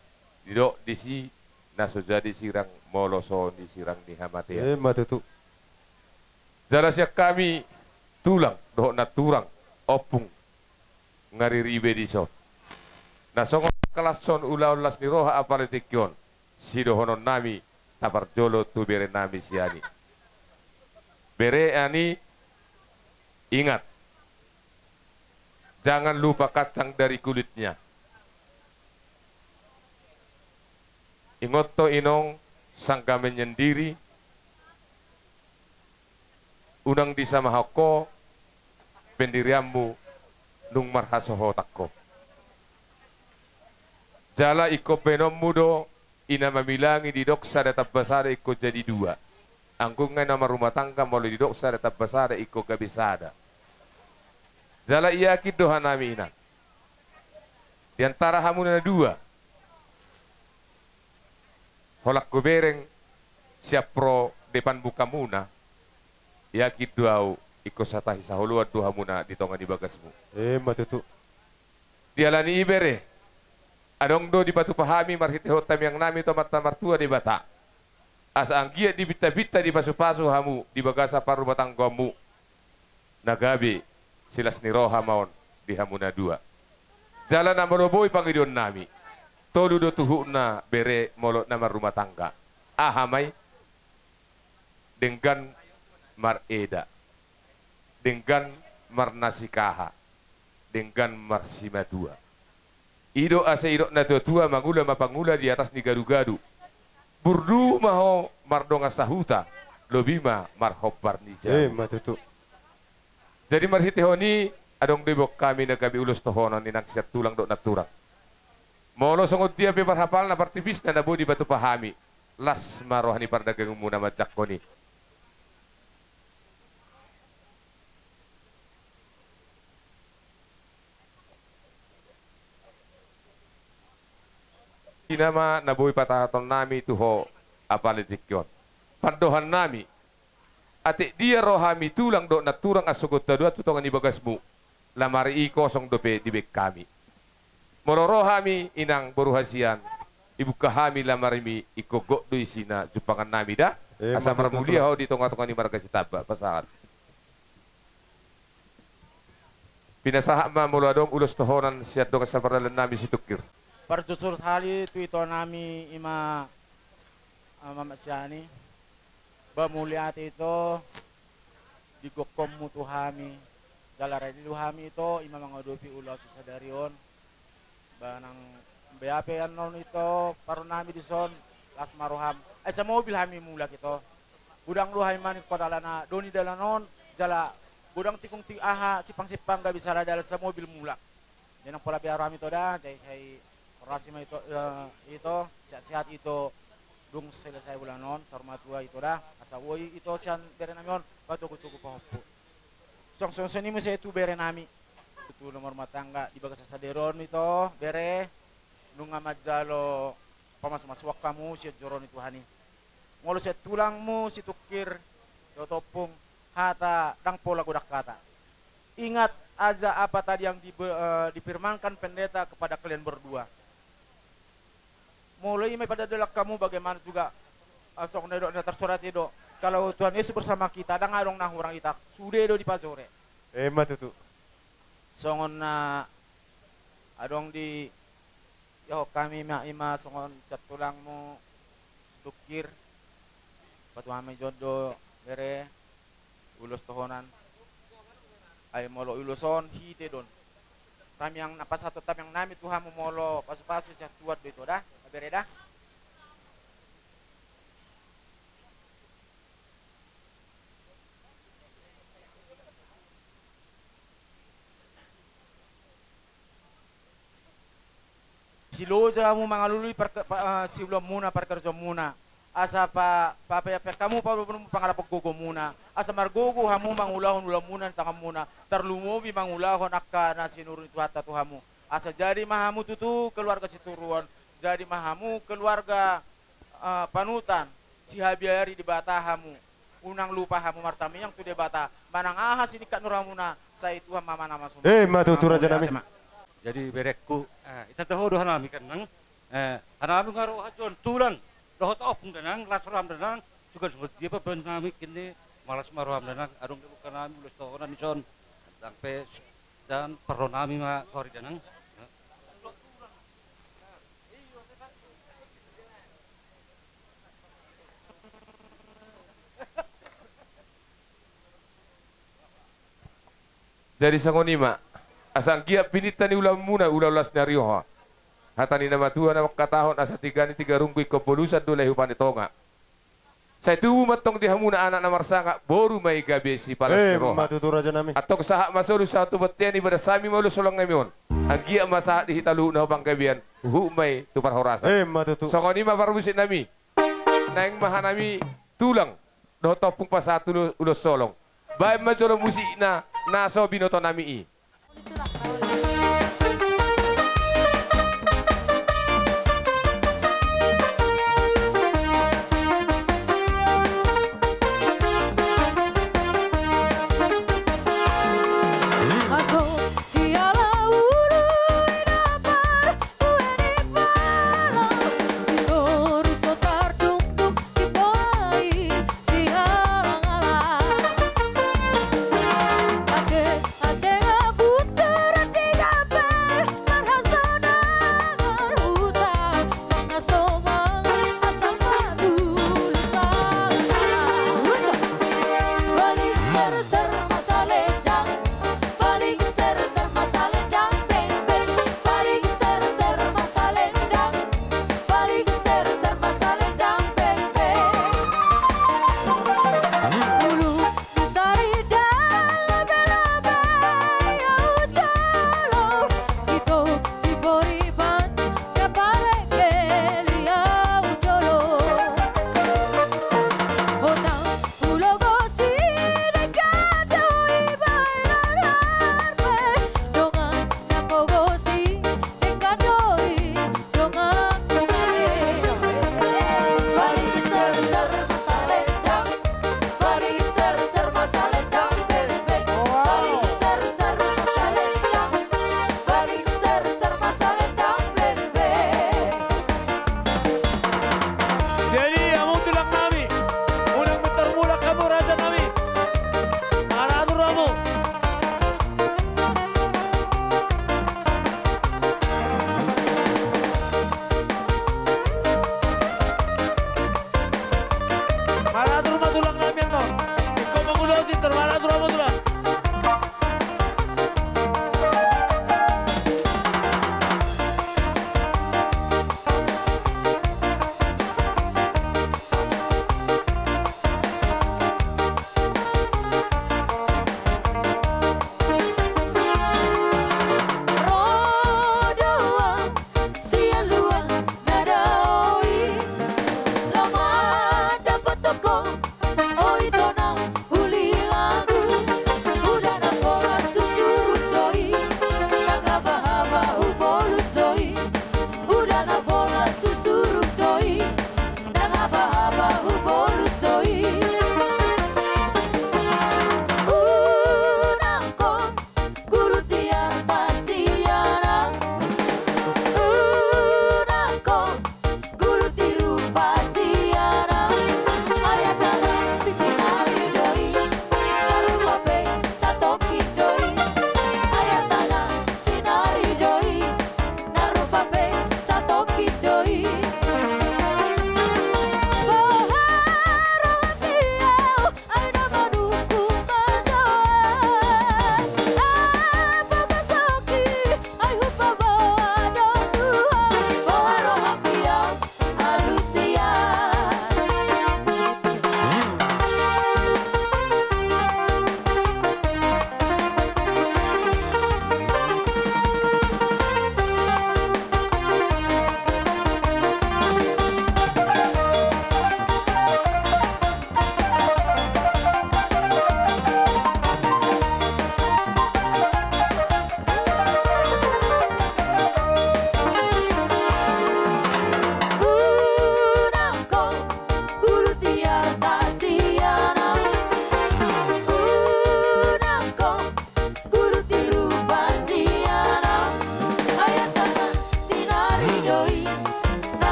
didok disi na so jadi sirang molo so ni sirang ni hamatean. Emma tutu. Jala sian hami tulang dohot nanturang, ompung, nga riri be dison. Na songon angka las on ulaon las ni roha apala di tingki on, sidohonon nami taparjolo tu bere nami sian i. Bere ani, ingat, jangan lupa kacang dari kulitnya. Ingot ho inong, sanggah menyendiri, unang disamahon ho pendirianmu nung marhasohotan ho. Jala ingkon baenonmu do i na mamilangi didok sada tamba sada ingkon jadi dua. Anggo nga i na marrumah tangga molo didok sada tamba sada ingkon gabe sada. Jala yakin do hanami inang, di antara hamu na dua, holan hubereng sian pro depan mukamuna, yakin do ahu ingkon satahi saholoan do hamuna di tonga ni bagasmu. Emma tutu. Di alani i bere, adong do dipatupa hami marhitehon tamiang nami tu Amanta Martua Debata, asa anggiat dipinta-pinta dipasupasu hamu di bagasan parrumatanggaonmu, na gabe silas ni roha ma on di hamu na dua. Jala na molo boi pangidoan nami, tolu do tuhukna bere molo na marrumah tangga. Aha ma i? Denggan mareda, denggan marnasikaha, denggan marsimatua. I do asa idok na tua-tua, mangula ma pangula di atas ni gadu-gadu. Burju ma ho mardongan sahuta, lobi ma marhombar ni jabu. Emma tutu. Jadi marhitehon i, adong do iboan hami na gabe ulos tohonon inang sian tulang dohot nanturang. Molo songon dia pe parhapalna, partipisna na boi dipatupa hami, las ma roha ni pardagangmu na manjangkon i. Ina ma na boi patahatonnami tu ho, apala di tingki on. Pandohannami, atik dia ro hami tulang dohot nanturang, asa songon tadohan tu tonga ni bagasmu, lamari i kosong dope dibaen hami. Molo ro hami, inang boru hasian, ibuka hami lamarimi, ingkon gok do isina jumpangannami da. Eh, asa marmulia ho di tongatonga ni marga Sitamba, pasahat. Pinasahat ma molo adong ulos tohonan sian dongan sapardalanannami Situngkir. Parjujur hali tu itonami ima, ah, Mamak Siani. Ba mauliate ito di gokkonmu tu hami. Jala rade do hami ito ima mangadopi ulaon sadari on. Ba nang beha pe annon ito parronami dison, las ma roham. Ai samobil hami mulak ito. Godang do hami maningko dalan, doni dalan on, jala godang tikung ti aha, simpang-simpang gabe sada dalan, samobil mulak. Jadi nang pola beha roham ito da, jadi sai orasi ma ito, eh, ito, sehat-sehat ito, dung selesai bulan on, saur matua ito da, asa boi ito sian berenami on, patogu-togu pahompu. Song, song, song i muse tu berenami. Tu na marumah tangga di bagasan sadari on ito, bere, nunga manjalo pamasumasuon hamu sian joro ni Tuhan i. Molo sian tulangmu Situngkir dohot ompung, hata ndang pola godang hata. Ingat aja apa tadi yang di, eh, difirmankan pendeta kepada kalian berdua. Molo i ma ipadalani hamu bagaimana juga, ah, songon na didok na tarsurat i do, kalau Tuhan Yesus bersama kita, ndang adong na hurang hita, sude do dipajore. Emma tutu. Songon na adong di, ya, hami ma ima songon sian tulangmu Situngkir, patua hami jondo bere, ulos tohonan. Ai molo ulos on hite do on. Tamiang na pasahaton tamiangnami tu hamu molo pasupasu sian Tuhan do ito da, bere da. Siloja hamu mangalului parke-, pa-, eh, siulaonmuna, parkarejoanmuna. Asa pa-, papeapean hamu pa-, pangalapan gogomuna. Asa margogo hamu mangulahon ulaonmuna ni tanganmuna. Tarlumobi mangulahon angka na sinuru ni Tuhanta tu hamu. Asa jadi ma hamu tutu keluarga sitiruon. Jadi ma hamu keluarga, eh, panutan. Sihabiari Debata hamu. Unang lupa hamu martamiang tu Debata. Manang aha siningkat ni rohamuna, sai Tuhan ma manamasu. Emma tutu, rajanami. Jadi berengku, eh, ita toho do hanami kan nang, eh, hanami nga ro hajon tulang dohot ompung da nang, las roham da nang, suka songon dia pe hanami kini, malas ma roham da nang, adong do buka nami ulos tohonan dison, sampe dan parronami ma sori da nang. Jadi songon i ma, asa anggiat pininta ni ulaonmuna ulaon las ni arioha. Hata ni na matua na mangkatahon asa tiga ni tiga runggu ingkon bolusan do lae hu Panetonga. Sai tubu ma antong di hamuna anak na marsangap, boru ma i gabe sipalas ni roha. Emma tutu, rajanami. Antong sahat ma solu sahat tu bontean, ibadas hami ma ulos holong nami on. Anggiat ma sahat di hita luhutna hu panggabean, huhut ma i tu parhorasan. Emma tutu. Songon i ma parmusik nami. Naeng ma hanami tulang dohot ompung pasahat ulo-, ulos holong. Baen ma jolo musikna na so binoto nami i.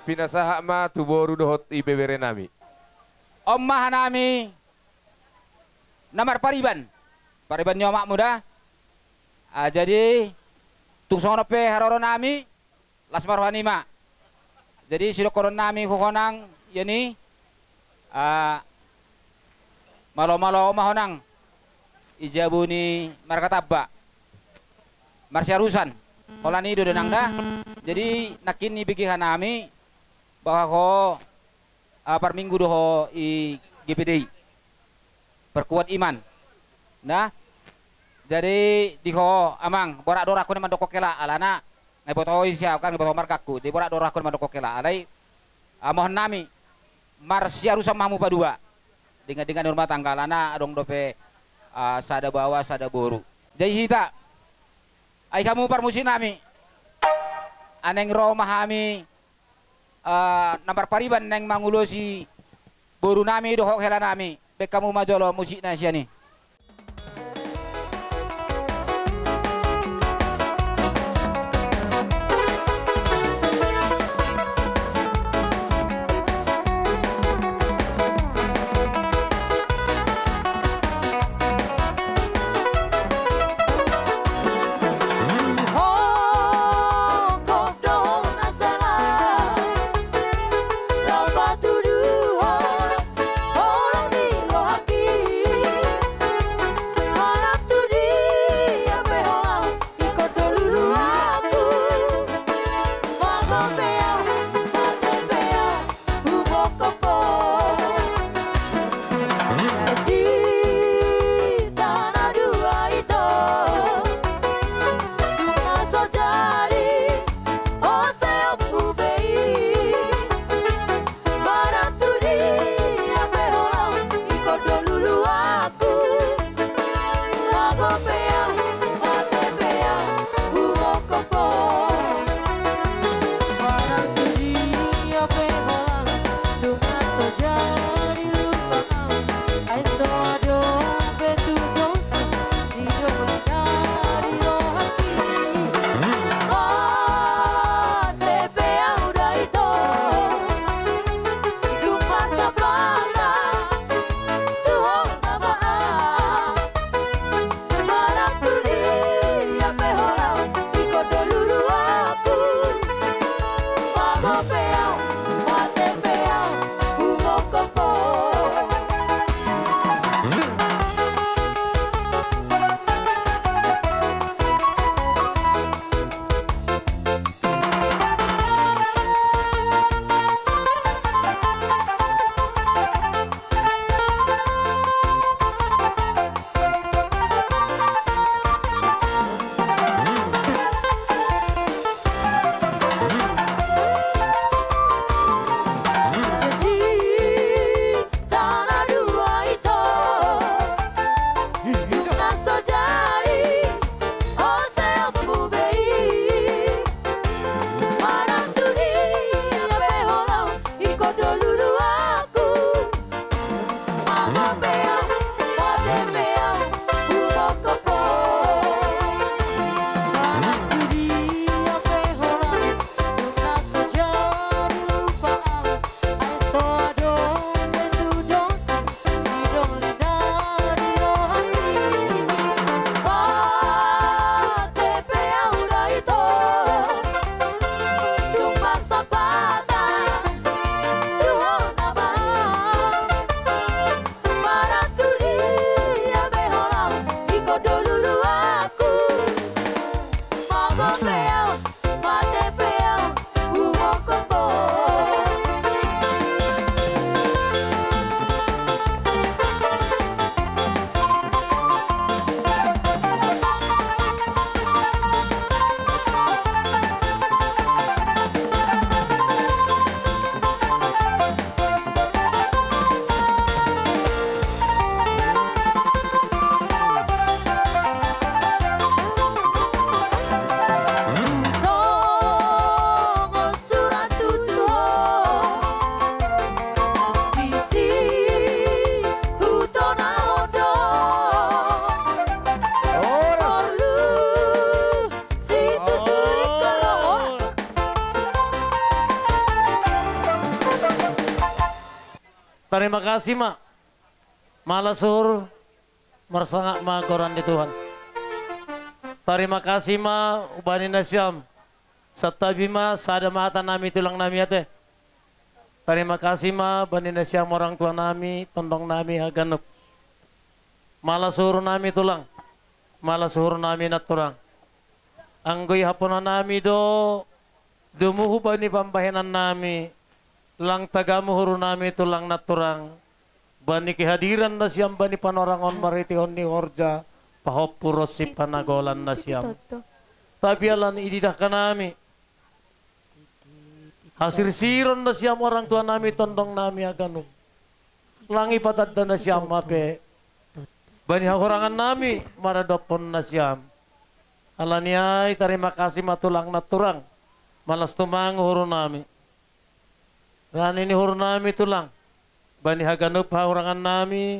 Pinasahat ma tu boru dohot ibebere nami. On ma hanami na marpariban, pariban ni omakmu da. Ah, jadi tung songon on pe haroro nami, las ma roha nima. Jadi sidohonon nami ho honang, ia ni, ah, malo-malo ma honang i jabu ni marga Tamba. Marsiarusan. Holan i do da nang da. Jadi nangkin i bege hanami bahwa ho, ah, parminggu do ho i G P D I. Perkuat iman. Nah. Jadi di ho amang, borat do rohangku na mandokkon hela alana na diboto ho i sian au kan, diboto ho margangku. Jadi borat do rohangku na mandokkon hela alai, ah, mohon nami marsiarusan ma hamu paduahon. Denggan-denggan ni rumah tangga alana adong dope, ah, sada baoa sada boru. Jadi hita, ai hamu parmusik nami, naeng ro ma hami, ah, na marpariban naeng mangulosi boru nami dohot hela nami. Baen hamu ma jolo musikna sian i. Tarima kasih ma. Malas uhur, marsangap ma goran ni Tuhan. Tarima kasih ma hubani nasiam. Santabi ma, sada ma hata nami tulang nami ate. Tarima kasih ma bani nasiam orang tua nami, tondong nami haganup. Malas uhur nami tulang, malas uhur nami nanturang. Anggo ihaphon nami do domu hubani pambahenan nami, lang tagam uhur nami tulang nanturang. Bani kehadiran nasiam bani panorang on marhitehon ni horja, pahompu ronsi panagolan nasiam. Tapi alani i didok hami, hasirsiron nasiam orang tua nami, tondong nami haganup. Lang ipatanda nasiam hape bani hahurangan nami maradophon nasiam. Alani i tarima kasih ma tulang nanturang. Malas tumang uhur nami. Rani ni uhur nami tulang. Bani haganup hahurangan nami,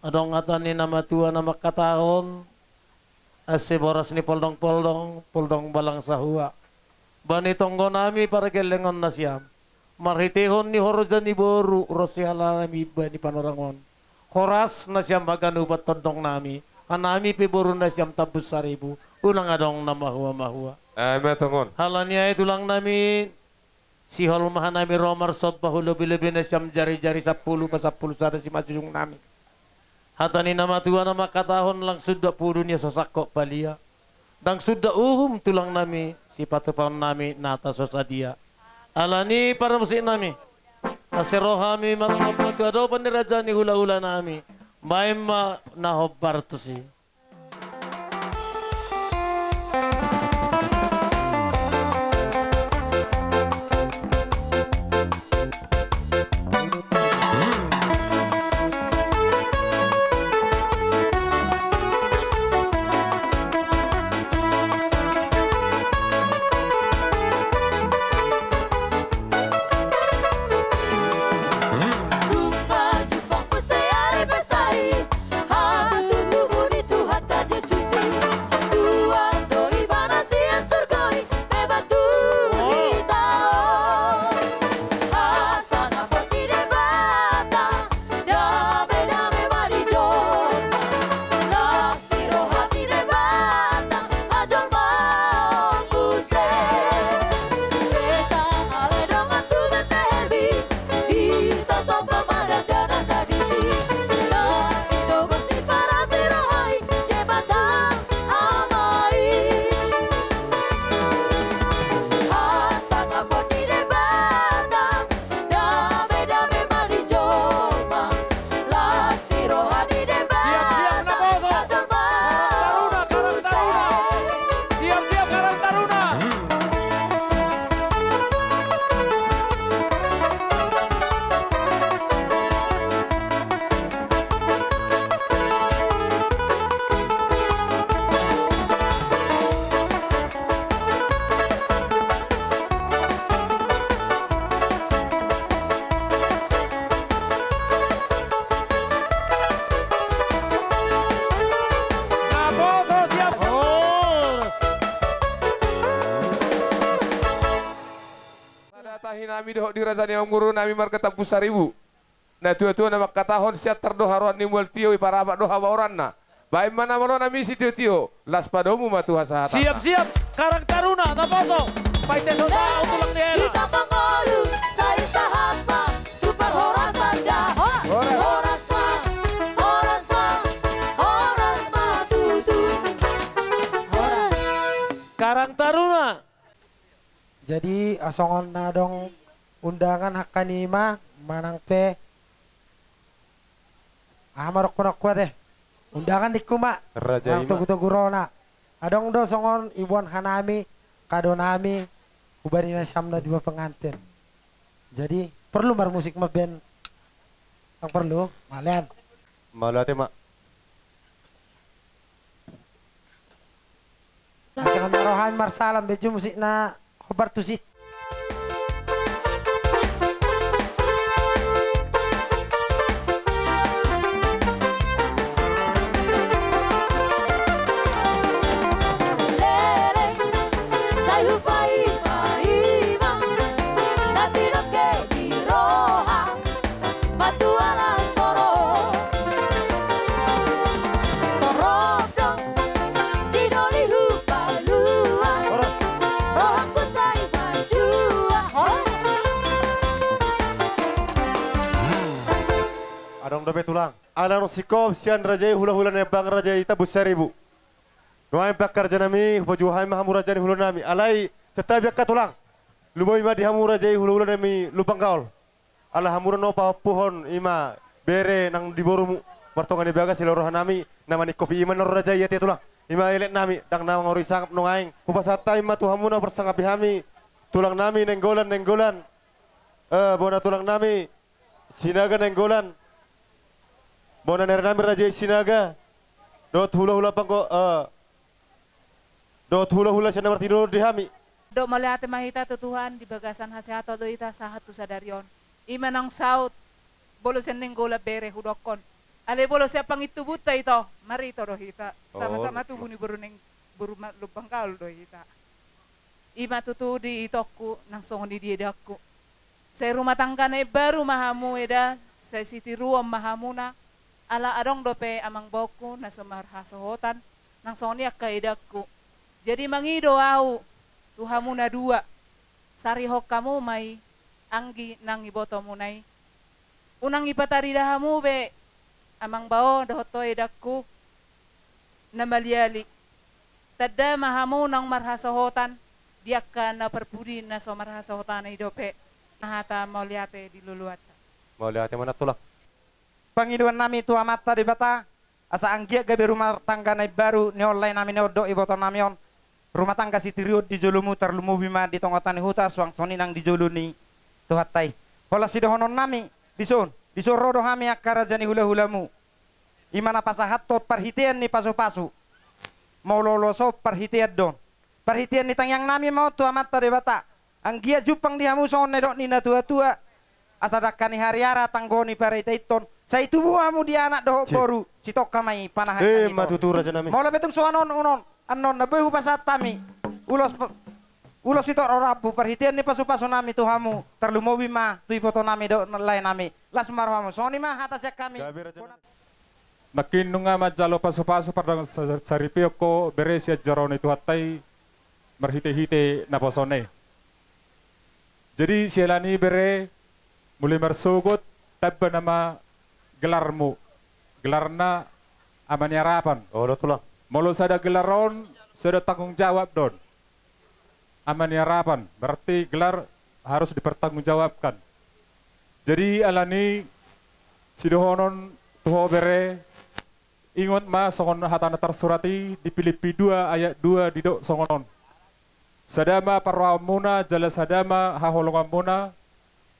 adong hata ni na matua na mangkatahon, ase boras ni poldong-poldong, poldong balang sahua. Bani tonggo nami pargellengon nasiam, marhitehon ni horja ni boru ronsi halak nami bani panorang on, horas nasiam haganupan tondong nami, hanami pe boru nasiam tambun saribu, unang adong na mahua-mahua. Alani i tulang nami, sihol ma hanami ro marsomba hu lobi-lobi nasiam jari-jari sampulu pasampulu sada simanjujung nami. Hata ni na matua na mangkatahon, lang suda pudu ni so sangkot palia, ndang suda uhum tulang nami, sipatupaon nami nata so sadia. Alani i parmusik nami, ase ro hami marsomba tu adopan ni raja ni hula-hula nami, baen ma na hombar tusi. Siap-siap, Karang Taruna. Siap-siap, Karang Taruna. Naposo siap. Sada tahi nami dohot di raja ni amangboru nami marga Tambun Saribu. Natua-tua na mangkatahon, siantar do haroan ni mual tio, iparapat do habaoranna. Baen ma na malo nami sitio-tio, las padomu ma tu hasahatanna. Siap-siap, Karang Taruna, Naposo, paite so sahat tu tulang ni hela. Hita mangolu, sai sahat ma tu parhorasan da. Horas. Horas ma, horas ma, horas ma tutu. Horas. Karang Taruna. Jadi, songon na adong undangan, angka i ma manang pe aha ma dohononku ate. Undangan ningku ma. Raja i ma. Nang togu-togu rona. Adong do songon iboan hanami, kado nami, hubani nasiam na dua pengantin. Jadi, porlu marmusik ma band. Ndang porlu, mauliate. Mauliate ma. Asa nunga ro hami marsalam, beju musik na hombar tusi. Leleng, sai hupaima-ima, na tinongke di roha, matu dope tulang. Ala naung singkop sian raja i hulahula Nembang, raja i Tambun Saribu. Nuaeng pe angka rajanami, hupajual hami ma hamu raja ni hulanami. Alai santabi angka tulang, lumobi ma di hamu raja i hulahulanami Lumban Gaol. Ala hamu do na pahompuhon i ma bere nang di borumu, martonga ni bagas i do rohanami na maningkopi i ma na ro raja i, ate tulang. I ma eletnami, ndang na mangorui sangap nuaeng. Hupasahat hami ma tu hamu na parsangapi hami, tulangnami Nainggolan, Nainggolan. Eh, bona tulangnami Sinaga Nainggolan, bona ni arinami raja i Sinaga, dohot hulahula panggo, eh, dohot hulahula sian na martinodohon di hami. Mandok mauliate ma hita tu Tuhan, di bagasan hasehaton do hita sahat tu sadari on. I ma naung saut, molo sian Nainggolan bere hudokkon. Alai molo sian pangintubunta ito, marito do hita. Sama-sama tubu ni boru Naing-, boru ma-, Lumban Gaol do hita. I ma tutu di itongku, nang songon i di edangku. Sai rumah tangga na imbaru ma hamu eda, sai sitiruon ma hamuna, ala adong dope amangboruku na so marhasohotan, nang songon i angka edangku. Jadi mangido ahu tu hamu na dua, sarihon hamu ma i anggi nang ibotomuna i. Unang ipatarida hamu be, amangboru dohot ho edangku, na maliali. Tanda ma hamu naung marhasohotan di angka na parpudi na so marhasohotan i dope. Hata mauliate di loloanta. Mauliate ma na tulang. Pangidoannami tu Amanta Debata, asa anggiat gabe rumah tangga na imbaru ni on laenami on dohot ibotonami on, rumah tangga sitiruon di jolomu, tarlumobi ma di tongatonga ni huta, suang songon i nang di jolo ni Tuhanta i. Holan sidohononnami, dison, dison ro do hami angka raja ni hulahulamu. I ma na pasahathon parhitean ni pasupasu. Molo ulos on parhitean do on. Parhitean ni tangiangnami ma on tu Amanta Debata. Anggiat jumpang di hamu songon na nidok ni natuatua. Asa dangka ni hariara tanggo ni parhitehon. Sai tubu hamu di anak dohot boru. Sitongka ma i panahan. Eh, ma tutu rajanami. Molo pe tung songon on, on, annon na boi hupasahat hami. Ulos pe-, ulos sitorop rambu parhitean ni pasupasunami tu hamu. Tarlumobi ma tu ibotonami dohot laenami. Las ma rohamu. Songon i ma hata sian hami. Gabe rajanami. Nangkin nunga manjalo pasupasu pardongan sa-, saripeon ho bere sian joro ni Tuhanta i marhitehite naposo on. Jadi siala ni i bere, mulai marsogot, tamba nama gelarmu, gelarna Ama ni Harapan. Olo tulang. Molo sada gelar on, sada tanggung jawab do on. Ama ni Harapan, berarti gelar harus dipertanggungjawabkan. Jadi alani sidohonon tu ho bere, ingot ma songon hata na tarsurat i di Pilippi dua ayat dua didok songon on. Sada ma parrohaonmuna, jala sada ma haholonganmuna,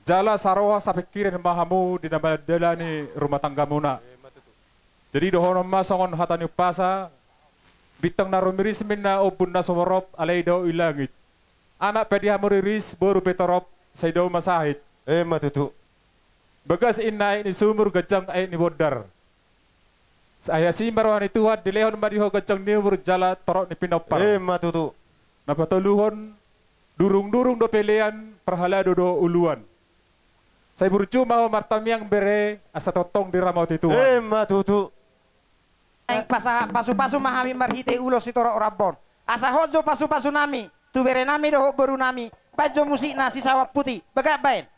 jala saroha sapingkiran ma hamu di na mandalani rumah tanggamuna. Jadi dohonon ma songon hata ni umpasa, bintang na rumiris ma ninna ombun na sumorop alai dao i langit. Anak pe di hamu riris, boru pe torop, sai dao ma sahit. Emma tutu. Bagas ninna aek ni sumur, ganjang aek ni bondar. Sai asi ma roha ni Tuhan, dilehon ma di ho ganjang ni umur jala torop ni pinompar. Emma tutu. Na patoluhon, durungdurung dope lean, parhalado do uluan. Sai burju ma ho martamiang bere, asa tongtong diramoti Tuhan. Emma tutu. Naeng pasahat pasupasu ma hami marhite ulos sitorop rambu on. Asa hot jo pasupasunami tu berenami dohot borunami. Baen jo musikna, si Sawan Puti. Bagak baen.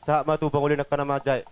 sahat ma tu pangoli ni angka na manjae.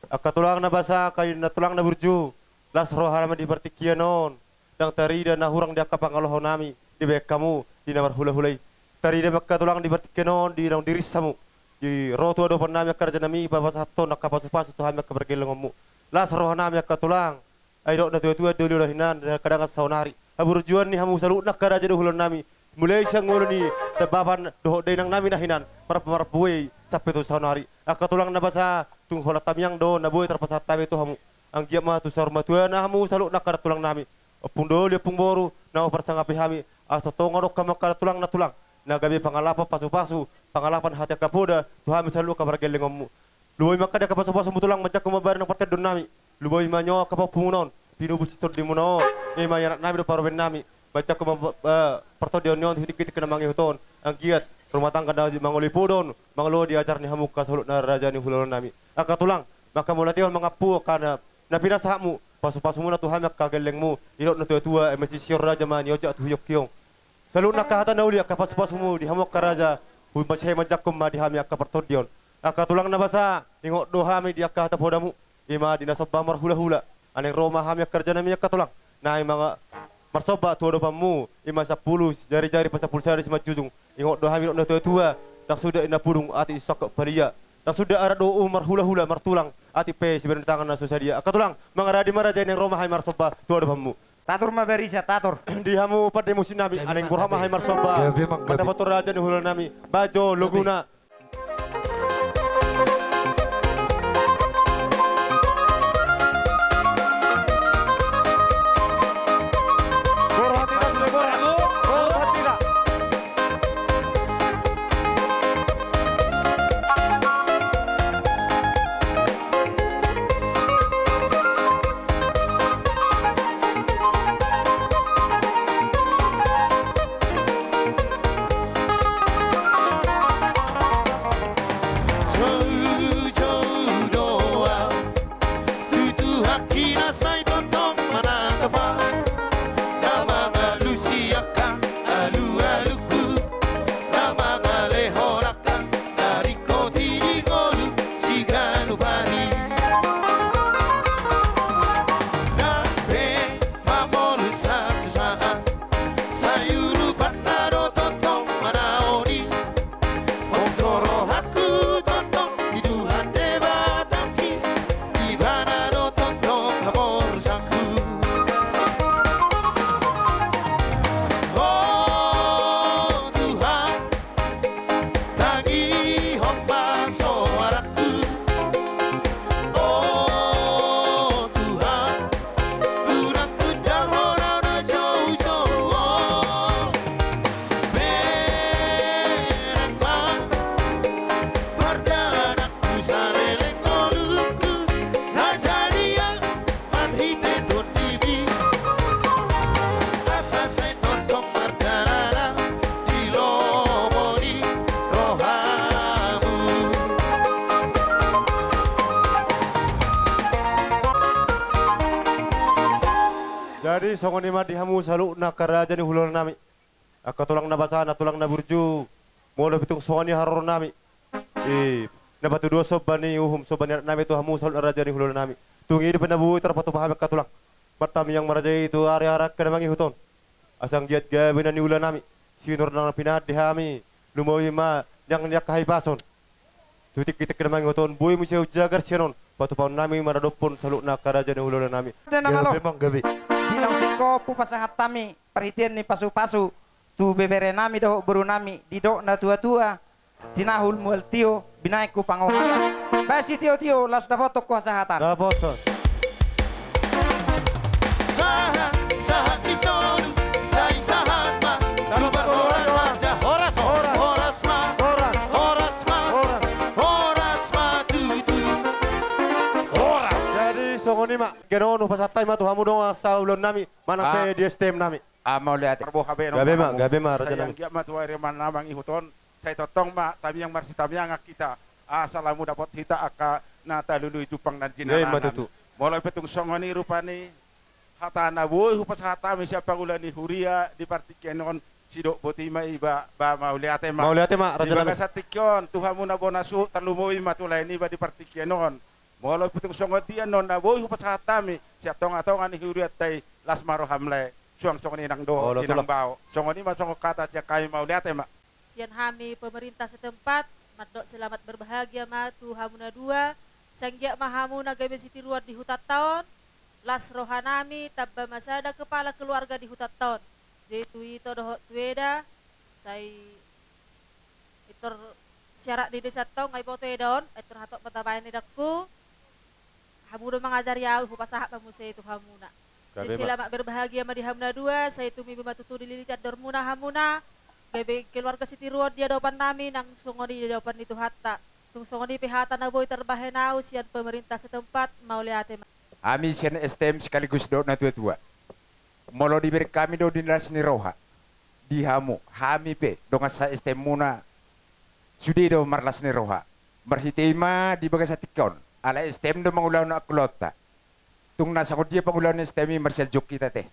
Angka tulang na basa, angka tulang na burju, las roha nami di partingkian on. Ndang tarida na hurang di angka pangalaho nami dibahen hamu di na marhulahula i. Tarida ma angka tulang di partingkian on di naung diris hamu, di ro tu adopan nami angka raja nami, pasahathon angka pasupasu tu hami angka pargellengonmu. Las roha nami angka tulang. Ai didok natuatua, doli do na hinan, kadang saonari. Haburjuon ni hamu saluhutna angka raja ni hulahula nami, mulai sian ngolu ni tambaban dohot dainang nami na hinan, marpamarbue i sampe tu saonari. Angka tulang na basa, tung holan tangiang do na boi tarpasahat hami tu hamu. Anggiat ma tu saur matua na hamu saluhutna angka tulang nami, ompung doli, ompung boru, na huparsangapi hami. Asa tongtong adong hamu angka tulang na tulang, na gabe pangalapan pasupasu, pangalapan hata angka poda tu hami saluhut angka pargellengonmu. Lumobi ma angka di angka pasupasumu tulang, manjangkon ma badan nang partondion nami. Lumobi ma nio angka pahompu muna on, pinubus ni tondimuna on, i ma i anak nami dohot parumaen nami. Manjangkon ma, eh, partondion ni on tu tingki-tingki na mangihut on. Anggiat rumah tangga na mangoloi poda on, mangoloi di ajar ni hamu angka saluhutna raja ni hulahula nami. Angka tulang, manghamauliatehon, mangampu angka na, na pinasahatmu, pasupasumuna tu hami angka gellengmu, didok natuatua, eme sisihon raja ma niojak tu hionghiong. Saluhutna angka hata na uli angka pasupasumu di hamu angka raja, humansai manjangkon ma di hami angka partondion. Angka tulang na basa, ingot do hami di angka hata podamu, i ma di na somba marhulahula. Naeng ro ma hami angka raja nami angka tulang, naeng manga-, marsomba tu adopanmu, i ma sampulu jarijari pasampulu sada simanjujung. Ingot do hami, didok natuatua, ndang suda inna pudung atik sisongkop palia, ndang suda adat dohot uhum marhulahula martulang, atik pe sibahen ni tangan na so sadia. Angka tulang, mangaradi ma raja i, naeng ro ma hami marsomba tu adopanmu. Tator ma barisa, tator. Di hamu pande musik nami, naeng ro ma hami marsomba. Gabe, Mang, gabe. Mandapothon raja ni hulahula nami, bajo loguna. Joujou do au tu Tuhanki na sai tongtong manatap au, na mangalusi angka alualungku, na mangalehon angka na ringkot i di ngolu siganup ari. Nang pe mamolus hasusaan, sai urupan na do tongtong manaon i. Ongko rohangku tongtong di Tuhan Debatangki, Ibana do tongtong hamorusanku. O Tuhan, tangihon ma soarangku. O Tuhan, unang tundalhon au na joujou on. Bereng ma pardalananku saleleng ngolungku, na jadi au marhite Tondimi, asa sai tongtong mardalanan di lomo ni rohamu. Jadi songon i ma di hamu saluhutna angka raja ni hulahula nami, angka tulang na basa, na tulang na burju, molo pe tung songon i haroro nami, i, na patuduhon somba ni uhum, somba ni adat nami tu hamu saluhutna raja ni hulahula nami. Tung i dope na boi tarpatupa hami angka tulang, martamiang marajai tu ari-ari angka na mangihut on. Asa anggiat gabe na niula nami, sinur na pinahan di hami, lumobi ma niang ni angka hahipason. Tu tingki-tingki na mangihut on, boi muse hujagar sian on, patupahon nami maradophon saluhutna angka raja ni hulahula nami. Gabe, Mang, gabe. Di naung singkop hupasahat hami parhitean ni pasupasu tu bebere nami dohot boru nami, didok natuatua, tinahul mual tio, binahen tu pangomoan. Bahen sitiotio, laos dapothon tu hasahatan. Dapothon. Sahat, sahat ni solu, sai sahat ma. Tupa horas ma. Horas, horas, horas ma. Horas, horas ma. Horas, horas ma tutu. Horas. Jadi songon i ma. Ganon, hupasahat hami ma tu hamu dongan saulaon nami, manang pe di S T M nami. Ah, mauliate. Gabe ma, gabe ma raja nami. Anggiat ma tu ari na mangihut on, sai tongtong ma tamiang marsitamiangan hita, asa lamu dapot hita angka na talului jumpang na jinalanan. Molo pe tung songon i rupani hata na boi hupasahat hami sian pangula ni huria di partingkian on, Sidok boti ma iba, ba mauliate ma. Mauliate ma, raja nami. Di bagasan tingki on, tu hamu na bona suhut, tarlumobi ma tu lae niba di partingkian on. Molo tung songon dia annon na boi hupasahat hami sian tonga-tonga ni hurianta i, las ma roham lae, suang songon i nang dohot inang bao. Songon i ma songon hata sian hami, mauliate ma. Sian hami pemerintah setempat, mandok selamat berbahagia ma tu hamu na dua, sai anggiat ma hamu na gabe sitiruon di hutanta on, las roha nami, tamba ma sada kepala keluarga di hutanta on. Jadi tu ito dohot tu eda, sai pintor siarat di desa tong, ai boto eda on, ai pintor hatop ma tabaen edangku. Hamu do mangajari au, hupasahat ma muse tu hamuna. Jadi selamat berbahagia ma di hamu na dua, sai tumimbo ma tutu dililiti andormuna hamuna, gabe keluarga sitiruon di adopan nami, nang songon i di adopan ni Tuhanta. Tung songon i pe hata na boi tarbahen au sian pemerintah setempat, mauliate ma. Hami sian S T M sekaligus dohot na tua-tua. Molo dibereng hami do di las ni roha di hamu, hami pe dongan sa-S T M muna sude do marlas ni roha. Marhite i ma di bagasan tingki on, ala S T M do mangulahon angka ulaonta. Tung na songon dia pangulahon S T M i marsianjuon hita ate.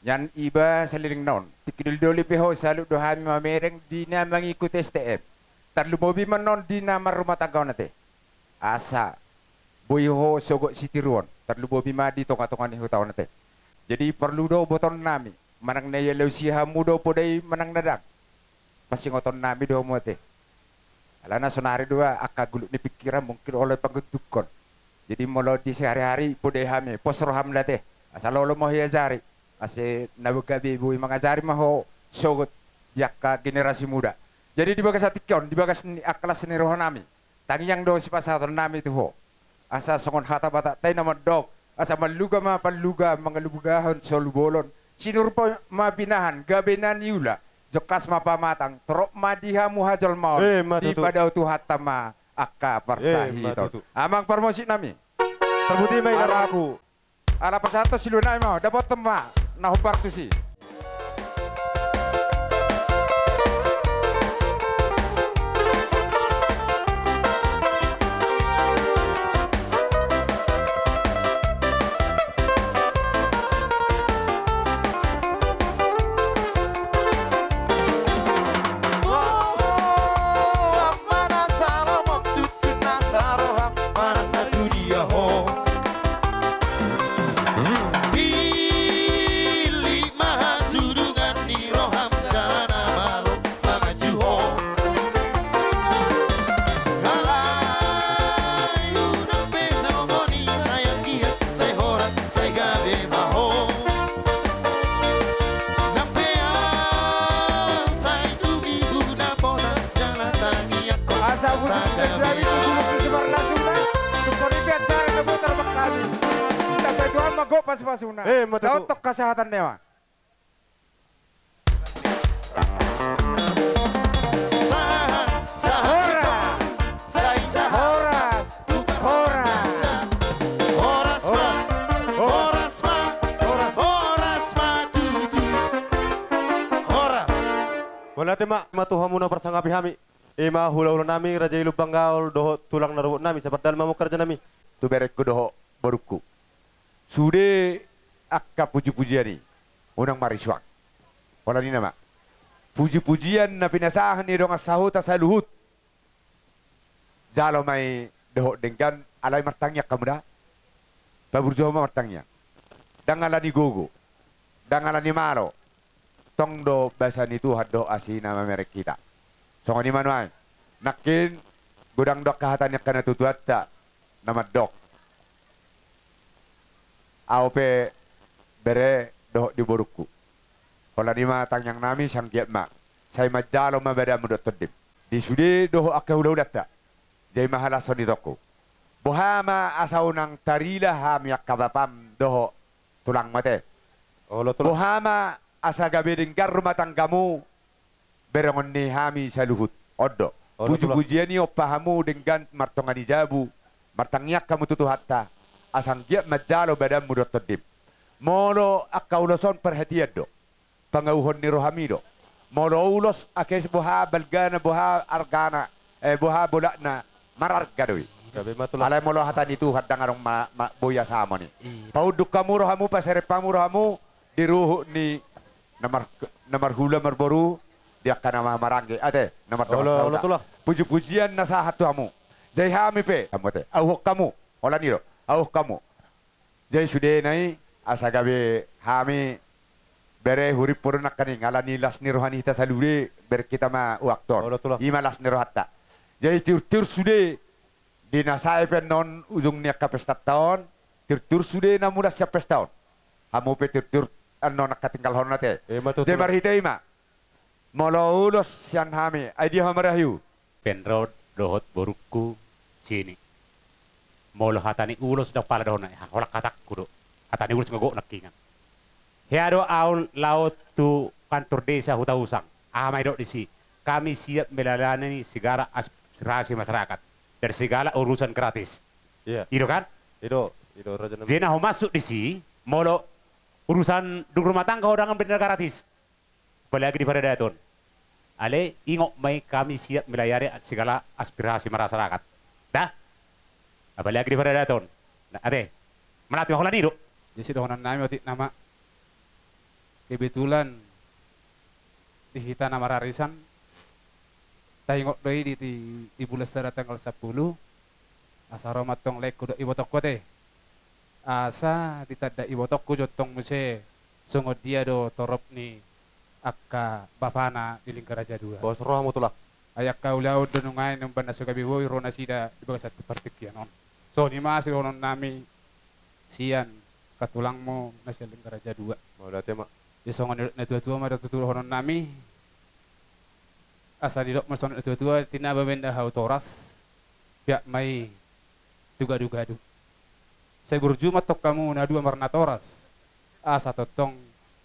Nian iba saleleng na on, tingki doli-doli pe ho, salut do hami mamereng di na mangihut S T M. Tarlumobi ma annon di na marrumah tangga on ate. Asa boi ho sogot sitiruon, tarlumobi ma di tonga-tonga ni huta on ate. Jadi porlu do botoon nami, manang na ialosi hamu do poda i manang na ndang, pasingoton nami do hamu ate. Alana sonari do angka guluk ni pingkiran mungkin olo i pangguntukkon. Jadi molo di sehari-hari poda i hami, pos roham da ate. Asa olo ma ho iajari. Asa na gabe boi mangajari ma ho sogot di angka generasi muda. Jadi di bagasan tingki on, di bagas ni angka las ni roha nami, tangiang do sipasahaton nami tu ho. Asa songon hata Batakta i na mandok, asa malluga ma palluga, mangalugahon solu bolon, sinur ma pinahan, gabe na niula, jongkas ma pamatang, torop ma di hamu hajolmaon, eh, ma tutu. Dipadao Tuhanta ma angka parsahiton. Eh, ma tutu. Amang parmusik nami. Tarbuti ma i. Ala, ala pasahathon silua nami ma, dapothon ma na hombar tusi. Pillit ma hasudungan ni roham jala na malo manganju ho. Alai unang pe songon i, sai anggiat sai horas, sai gabe ma ho. Nang pe am sai tumimbo dapotan jala tangiangkon asa gabe ma ho. Asa bujur jadi tu guluk ni Simarlasuna. Tung songon i pe acara na boi tarbangkali. Hita pe Tuhan ma gok pasu-pasuna. Eh, ma tutu. Dapothon hasahatan ni ma. Sahat, sahat, horas. Sai sahat. Horas. Horas. Horas ma. Horas ma. Horas ma tutu. Horas. Mauliate ma, ma tu hamu na parsangapi hami. I ma hula-hula nami, raja i Lumban Gaol, dohot tulang na ruot nami, sabar dalan ma hamu, raja nami. Tu berengku dohot borungku. Sude angka puji-pujian i, unang marisuang. Holan i nama. Puji-pujian na pinasahat ni dongan sahuta saluhut. Jalo ma i dohot denggan, alai martangiang hamu da. Paburju hamu ma martangiang. Ndang ala ni gogo. Ndang ala ni malo. Tong do basa ni Tuhan dohot asi na mamereng hita. Songon i ma nuaeng. Nangkin godang do angka hata ni angka natuatuanta na mandok. Ahu pe bere dohot di borungku. Holan i ma tangiang nami, sai anggiat ma. Sai manjalo ma badanmu dohot tondim. Di sude dohot angka hula-hulanta. Jadi ma halashon itongku. Boha ma asa unang tarila hami angka bapam dohot tulangmu ate. Olo tulang. Boha ma asa gabe denggan rumah tanggamu berengon ni hami saluhut. On do. Olo tulang. Puji-pujian i ompa hamu denggan martonga ni jabu, martangiang hamu tu Tuhanta, asa anggiat manjalo badanmu dohot tondim. Molo angka ulos on parhatian do. Pangauhon ni rohami do. Molo ulos ake boha balgana, boha argana, eh, boha bolakna, mararga do i. Gabe ma tulang. Alai molo hata ni Tuhan ndang adong ma, ma, boi asamon i. Iya. Paunduk hamu rohamu, paserep hamu rohamu di ruhut ni Na mar-, na marhula marboru di angka na ma-, maranggi. Ate, na mardongan sahuta. Puji-pujian na sahat tu hamu. Jadi hami pe, hamu ate, auhon hamu. Holan i do, auhon hamu. Jadi sudena i, asa gabe hami bere hurip podo nangkaning, ala ni las ni roha ni hita saluhut, ber hita ma uaktor. Olo, tulang. I ma las ni rohanta. Jadi tiur-tiur sude, di na sae pe annon ujung ni angka pestanta on, tiur-tiur sude na muda sian pesta on. Hamu pe tiur-tiur annon angka tinggalhon ate. Ima tutu. Jadi marhite i ma. Molo ulos sian hami, ai dia ho marahiu. Penrod dohot borungku sini. Molo hata ni ulos do pala dohonon, holan hatangku do. Hata ni ulos nga gok nangkiningan. Hea do au laho tu kantor desa Hutausang. Aha ma didok disi? Kami siap melayani segala aspirasi masyarakat dan segala urusan gratis. Iya. I do kan? I do, i do, raja nami. Jadi na ho masuk disi, molo urusan dung rumah tangga ho dang bendera gratis. Apalagi di paradaton. Ale, ingot ma i, kami siap melayani segala aspirasi masyarakat. Da? Apalagi di paradaton. Na, ate. Mauliate ma holan i do. Jadi sidohonon nami otik nama. Kebetulan di hita na mararisan, taingot do i di, di, di bulan sada tanggal sampulu. Asa ro ma tong laengku dohot ibotongku ate. Asa ditanda ibotongku jo tong muse songon dia do torop ni angka bapana di Lingga Raja dua. Pos rohamu tulang. Ai angka ulaon do nuaeng umbahen na so gabe boi ro nasida di bagasan partingkian on. Songon i ma sidohonon nami sian angka tulangmu na sian Lingga Raja dua. Mauliate ma. Jadi songon na didok na tua-tua ma do tutu dohonon nami. Asa didok ma songon na tua-tua, tinaba ma inna hau toras, peak ma i tu gadu-gadu. Sai burju ma tong hamu na dua marnatoras, asa tongtong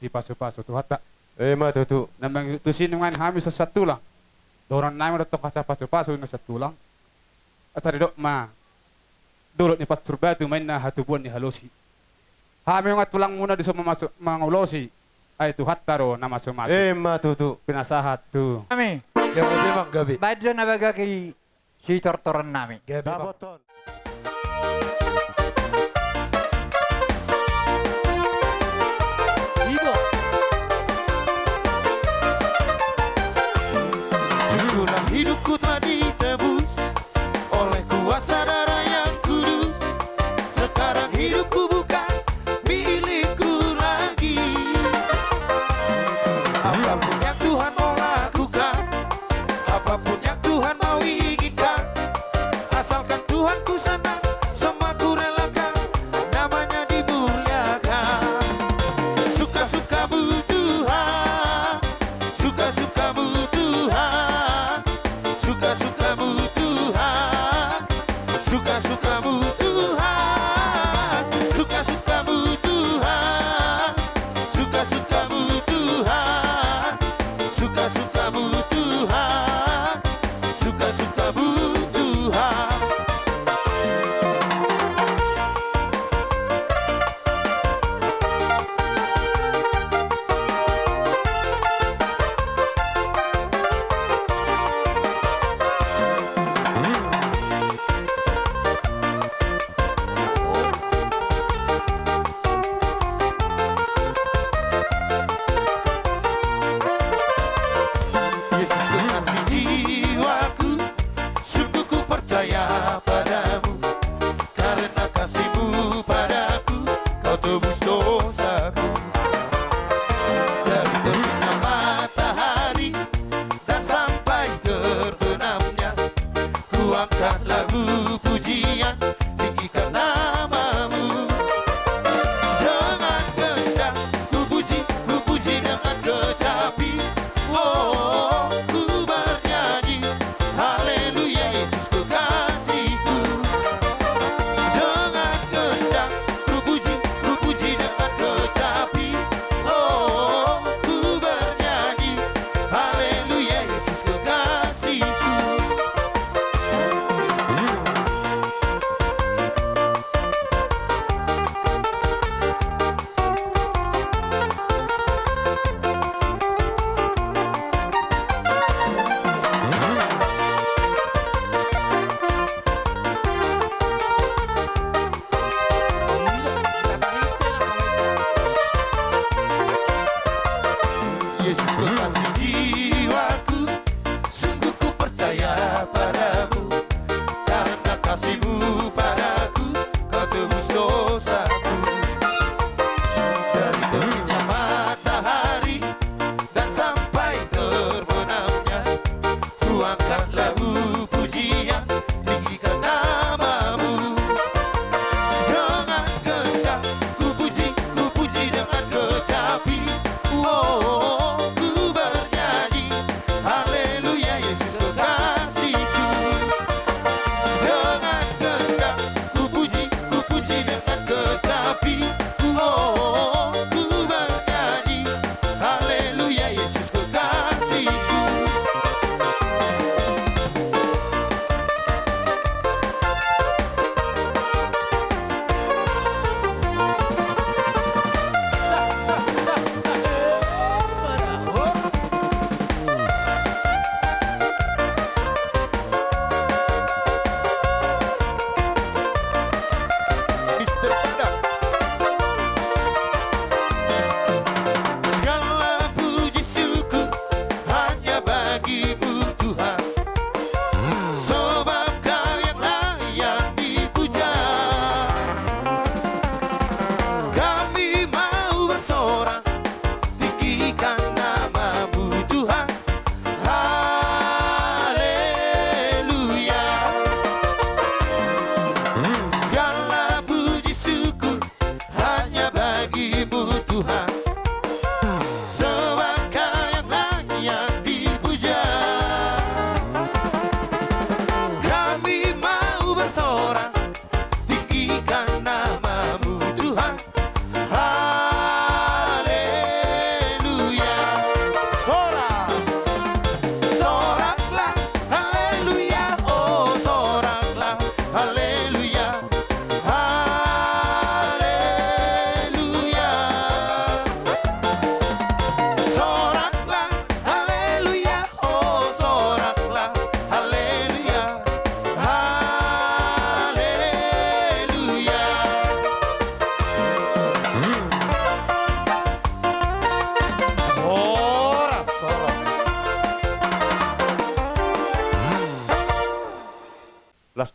dipasu-pasu Tuhanta. Ima tutu. Na mangido tusi nuaeng hami sian tulang. Dohonon nami do tong asa pasu-pasu na sian tulang. Asa didok ma, dolok ni pansur batu ma inna hatubuan ni halosi. Hami nunga tulangmuna dison ma-, mangolosi. Ai Tuhanta do na masu-masu. Ima tutu. Pinasahat tu. Nami. Gabe, gabe. Baen do na bagak i sitortoran nami. Gabe, Bang. Dapothon. Ido. Syukurlah hidupku telah ditebus oleh kuasa darah yang kudus. Sekarang hidupku bukan milikku lagi. Apapun yang Tuhan mau lakukan, apapun yang Tuhan mau inginkan, asalkan Tuhanku senang, semua ku relakan, namanya dimuliakan. Suka-sukamu Tuhan, suka-sukamu Tuhan, suka-sukamu Tuhan, suka-sukamu Tuhan, suka-sukamu Tuhan, suka-sukamu Tuhan, suka-sukamu Tuhan, suka-sukamu Tuhan.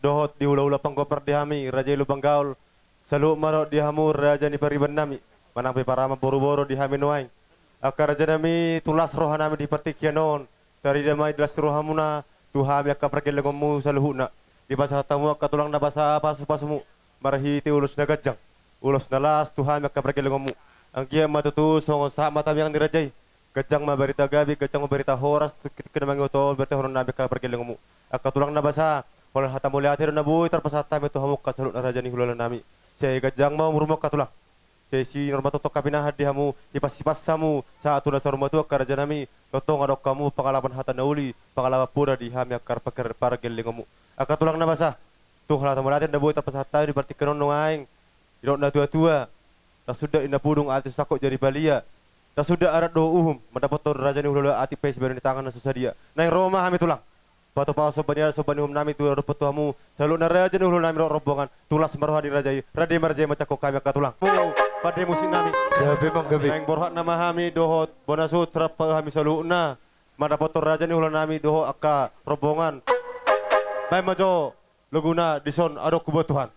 dohot di hulahula panggompar di hami, raja i Lumban Gaol, saluhut ma dohot di hamu raja ni pariban nami, manang pe parumaen boruboru di hami nuaeng. Angka raja nami, tu las roha nami di partingkian on, tarida ma i di las ni rohamuna tu hami angka pargellengonmu saluhutna. Dipasahat hamu angka tulang na basa pasupasumu marhite ulos na ganjang, ulos na las tu hami angka pargellengonmu. Anggiat ma tutu songon sahat ma tamiang ni raja i, ganjang ma barita gabe, ganjang ma barita horas, tu tingki na mangihut on, barita horas nami angka pargellengonmu. Angka tulang na basa, holan hata mauliate do na boi tarpasahat hami tu hamu angka saluhutna raja ni hulahula nami. Sai ganjang ma umurmu angka tulang. Sai sinur ma tongtong pinahan di hamu, hipas-hipas hamu sahat tu na saur matua angka raja nami. Tongtong adong hamu pangalapan hata na uli, pangalapan poda di hami angka par-, pargellengonmu. Angka tulang na basa, tung holan hata mauliate do na boi tarpasahat hami di partingkian on nuaeng. Didok na tuatua, tarsongon i na pudung atik sangkot jadi balia, tarsongon i adat dohot uhum, mandapothon raja ni hulahula atik pe sibahenon ni tangan na so sadia. Naeng ro ma hami tulang, patupahon somba ni adat somba ni uhum nami tu adopan tu hamu saluhutna raja ni hulahula nami dohot rombongan. Tu las ma roha ni raja i, rade ma raja i manjangkon hami angka tulang. Pande musik nami. Gabe, Amang, gabe. Naeng borhat nama hami dohot bona suhut rap hami saluhutna mandapothon raja ni hulahula nami dohot angka rombongan. Baen ma jo laguna, Dison Adong Huboan Tuhan.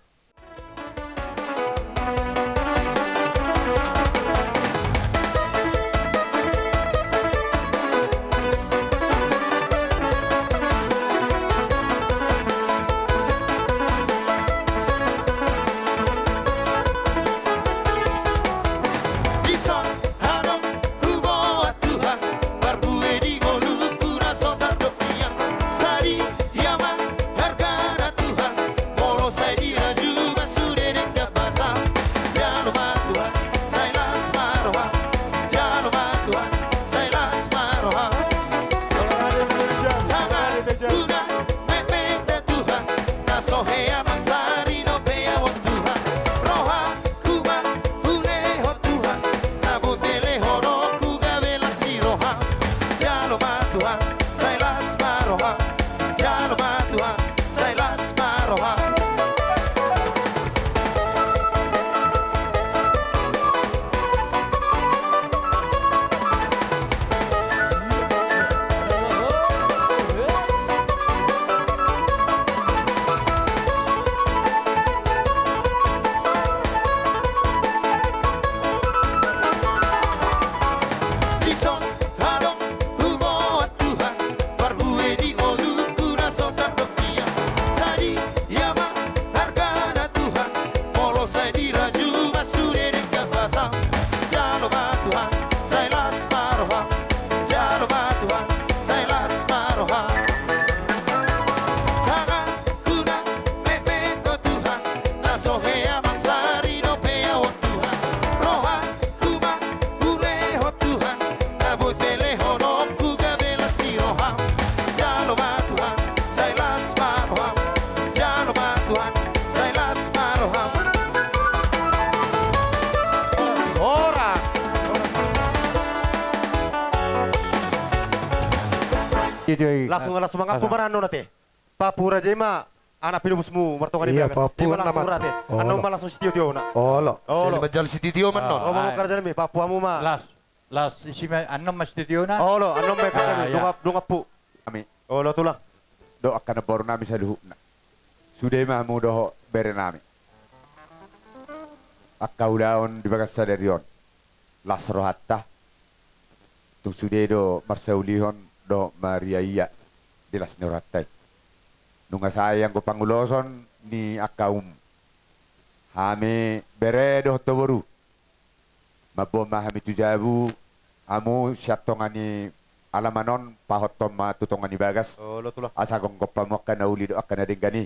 Dison adong huboan Tuhan, parbue di ngolungku na so tardok nian. Sadia ma hargana Tuhan, molo sai dirajuma sude denggan basa. Jalo ma Tuhan, sai las ma roha. Jalo ma Tuhan, sai las ma roha. Tanganku na mepet da Tuhan, na so hea mansari dope ahu on Tuhan. Roha Ku ma hulehon Tuhan, na boi pe lehononku gabe las ni roha. Jalo ma Tuhan, sai las ma roha. Jalo ma Tuhan, sai las ma roha. Dison adong huboan Tuhan, parbue di ngolungku na so tardok nian. Sadia ma hargana Tuhan, molo sai dirajuma sude denggan basa. Jalo ma Tuhan, sai las ma roha. Jalo ma Tuhan, sai las ma roha. Tanganku na mepet do Tuhan, na so hea mansari dope ahu on Tuhan. Rohaku ma hulehon Tuhan, na boi pe lehononku gabe las ni roha. Jalo ma Tuhan, sai las ma roha. Jalo ma Tuhan, sai las ma roha. Horas. Langsung, langsung mangampu ma ra annon ate. Pahompu raja i ma anak pinopusmu martonga ni bagas. Pahompu, ima langsung ra ate. Annon ma langsung sitio-tiona. Olo. Olo. Sai manjalo sitio-tio ma annon. Olo, angka raja nami, pahompu hamu ma. Las. Las, isi ma annon ma sitio-tiona. Olo, annon ma angka raja nami. Dung ampu. Nami. Olo, tulang. Dohot angka namboru nami saluhutna. Sude ma hamu dohot bere nami. Angka ulaon di bagas sadari on, las rohanta. Tung sude do marsaulihon dohot mariaia di las ni rohanta i. Nunga sae anggo panguloson ni angka um. Hami bere dohot tu boru, mamboan ma hami tu jabu, hamu sian tonga ni alaman on pahothon ma tu tonga ni bagas. Asa gomgom hamu angka na uli dohot angka na denggan i.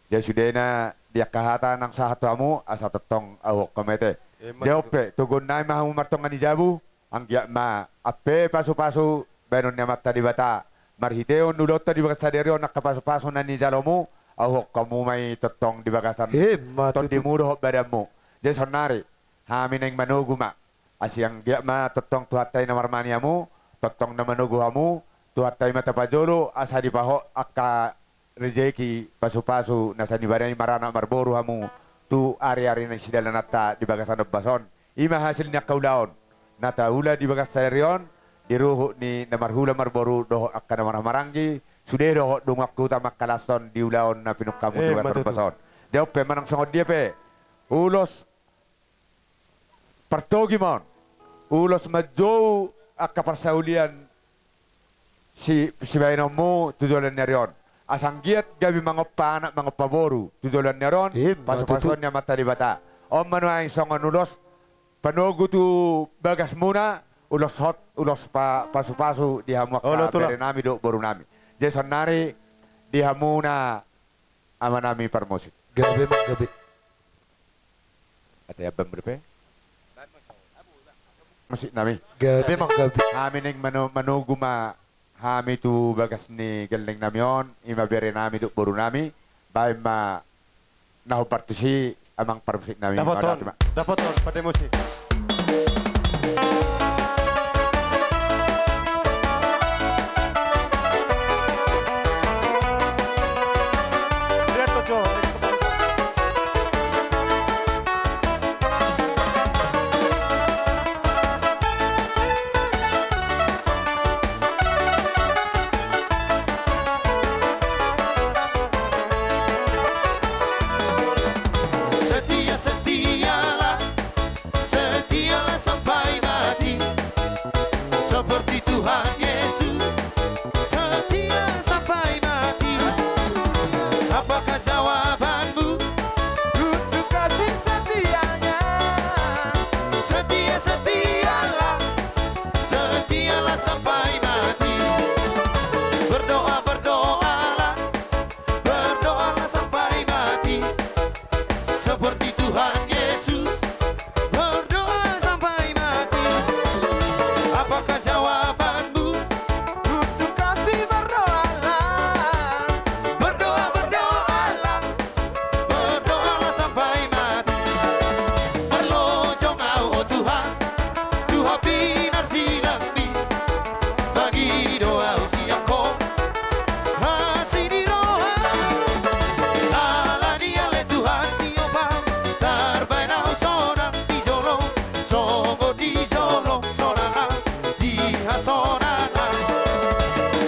Jadi sudena di angka hata naung sahat tu hamu, asa tongtong ahu hohom ate. Emma tutu. Jadi on pe, togu nami ma hamu martonga ni jabu, anggiat ma ampe pasupasu baenon ni Amanta Debata. Marhitehon ulaonta di bagas sadari on, angka pasupasu na nijalomu, ahu hohom hamu ma i tongtong di bagasan tondimu dohot badanmu. Jadi saonnari, hami naeng manogu ma. Asi anggiat ma tongtong Tuhanta i na marmangani hamu, tongtong na manogu hamu, Tuhanta i ma tapajolo, asa dipahot angka rejeki pasupasu na sanibadan i maranak marboru hamu tu ariari na sidalananta di bagasan ombas on. I ma hasil ni angka ulaon na taula di bagas sadari on, di ruhut ni na marhula marboru dohot angka na marhahamaranggi, Sude dohot donganhuta mangkalashon di ulaon na pinungkamu, eh, tugas ma tutu, ruas on. Jolo pe manang songon dia pe, ulos partogi ma on, ulos manjou angka parsaulian si, sibahenonmu tu joloan ni ari on. Asa anggiat gabe mangompa anak, mangompa boru tu joloan ni ari on, eh, ma tutu, pasupasuon ni Amanta Debata. On ma nuaeng songon ulos panogu tu bagasmuna, ulos hot, ulos pa-, pasupasu di hamu angka, olo, Tulang, berenami dohot borunami. Jadi saonnari di hamuna amanami parmusik. Gabe ma, gabe. Ate abang berpe. Musiknami. Gabe ma, gabe. Hami naeng mano-, manogu ma hami tu bagas ni gellengnami on, i ma berenami dohot borunami, baen ma na hombar tusi amang parmusiknami. Dapoton, mauliate ma. Dapoton, pande musik. Setia, setialah, setialah sampai mati. Seperti Tuhan Yesus, setia sampai mati. Apakah jawabanmu untuk kasih setianya? Setia, setialah, setialah sampai mati. Berdoa, berdoalah, berdoalah sampai mati. Seperti Tuhan Yesus, berdoa sampai mati. Apakah jawabanmu untuk kasih? Berdoalah, berdoa, berdoalah, berdoalah sampai mati. Parlojong ahu, o Tuhan, Tuhan pinarsilang mi, mangido ahu sian Ho, asi ni roha. Ala ni ale Tuhan ni oban, tarbaen ahu sonang di jolo, songon di jolo sonang ahu di hasonangan.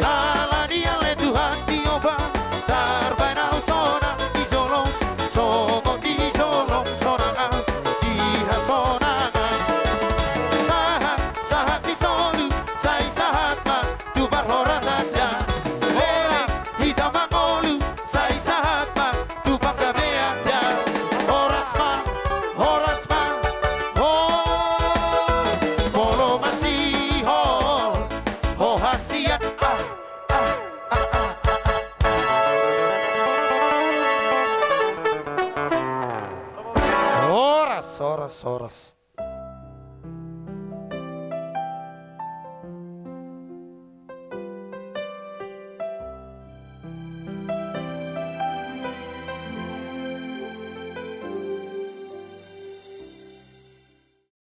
Ala ni ale Tuhan ni oban, tarbaen ahu sonang di jolo, songon di jolo sonang ahu di hasonangan. Sahat, sahat ni solu, sai sahat ma tu parhorasan da. Horas hita mangolu, sai sahat ma tu panggabean da. Horas ma, horas ma, ho. Molo masihol ho hasian, ah, ah, ah, ah, ah, ah. Horas, horas, horas.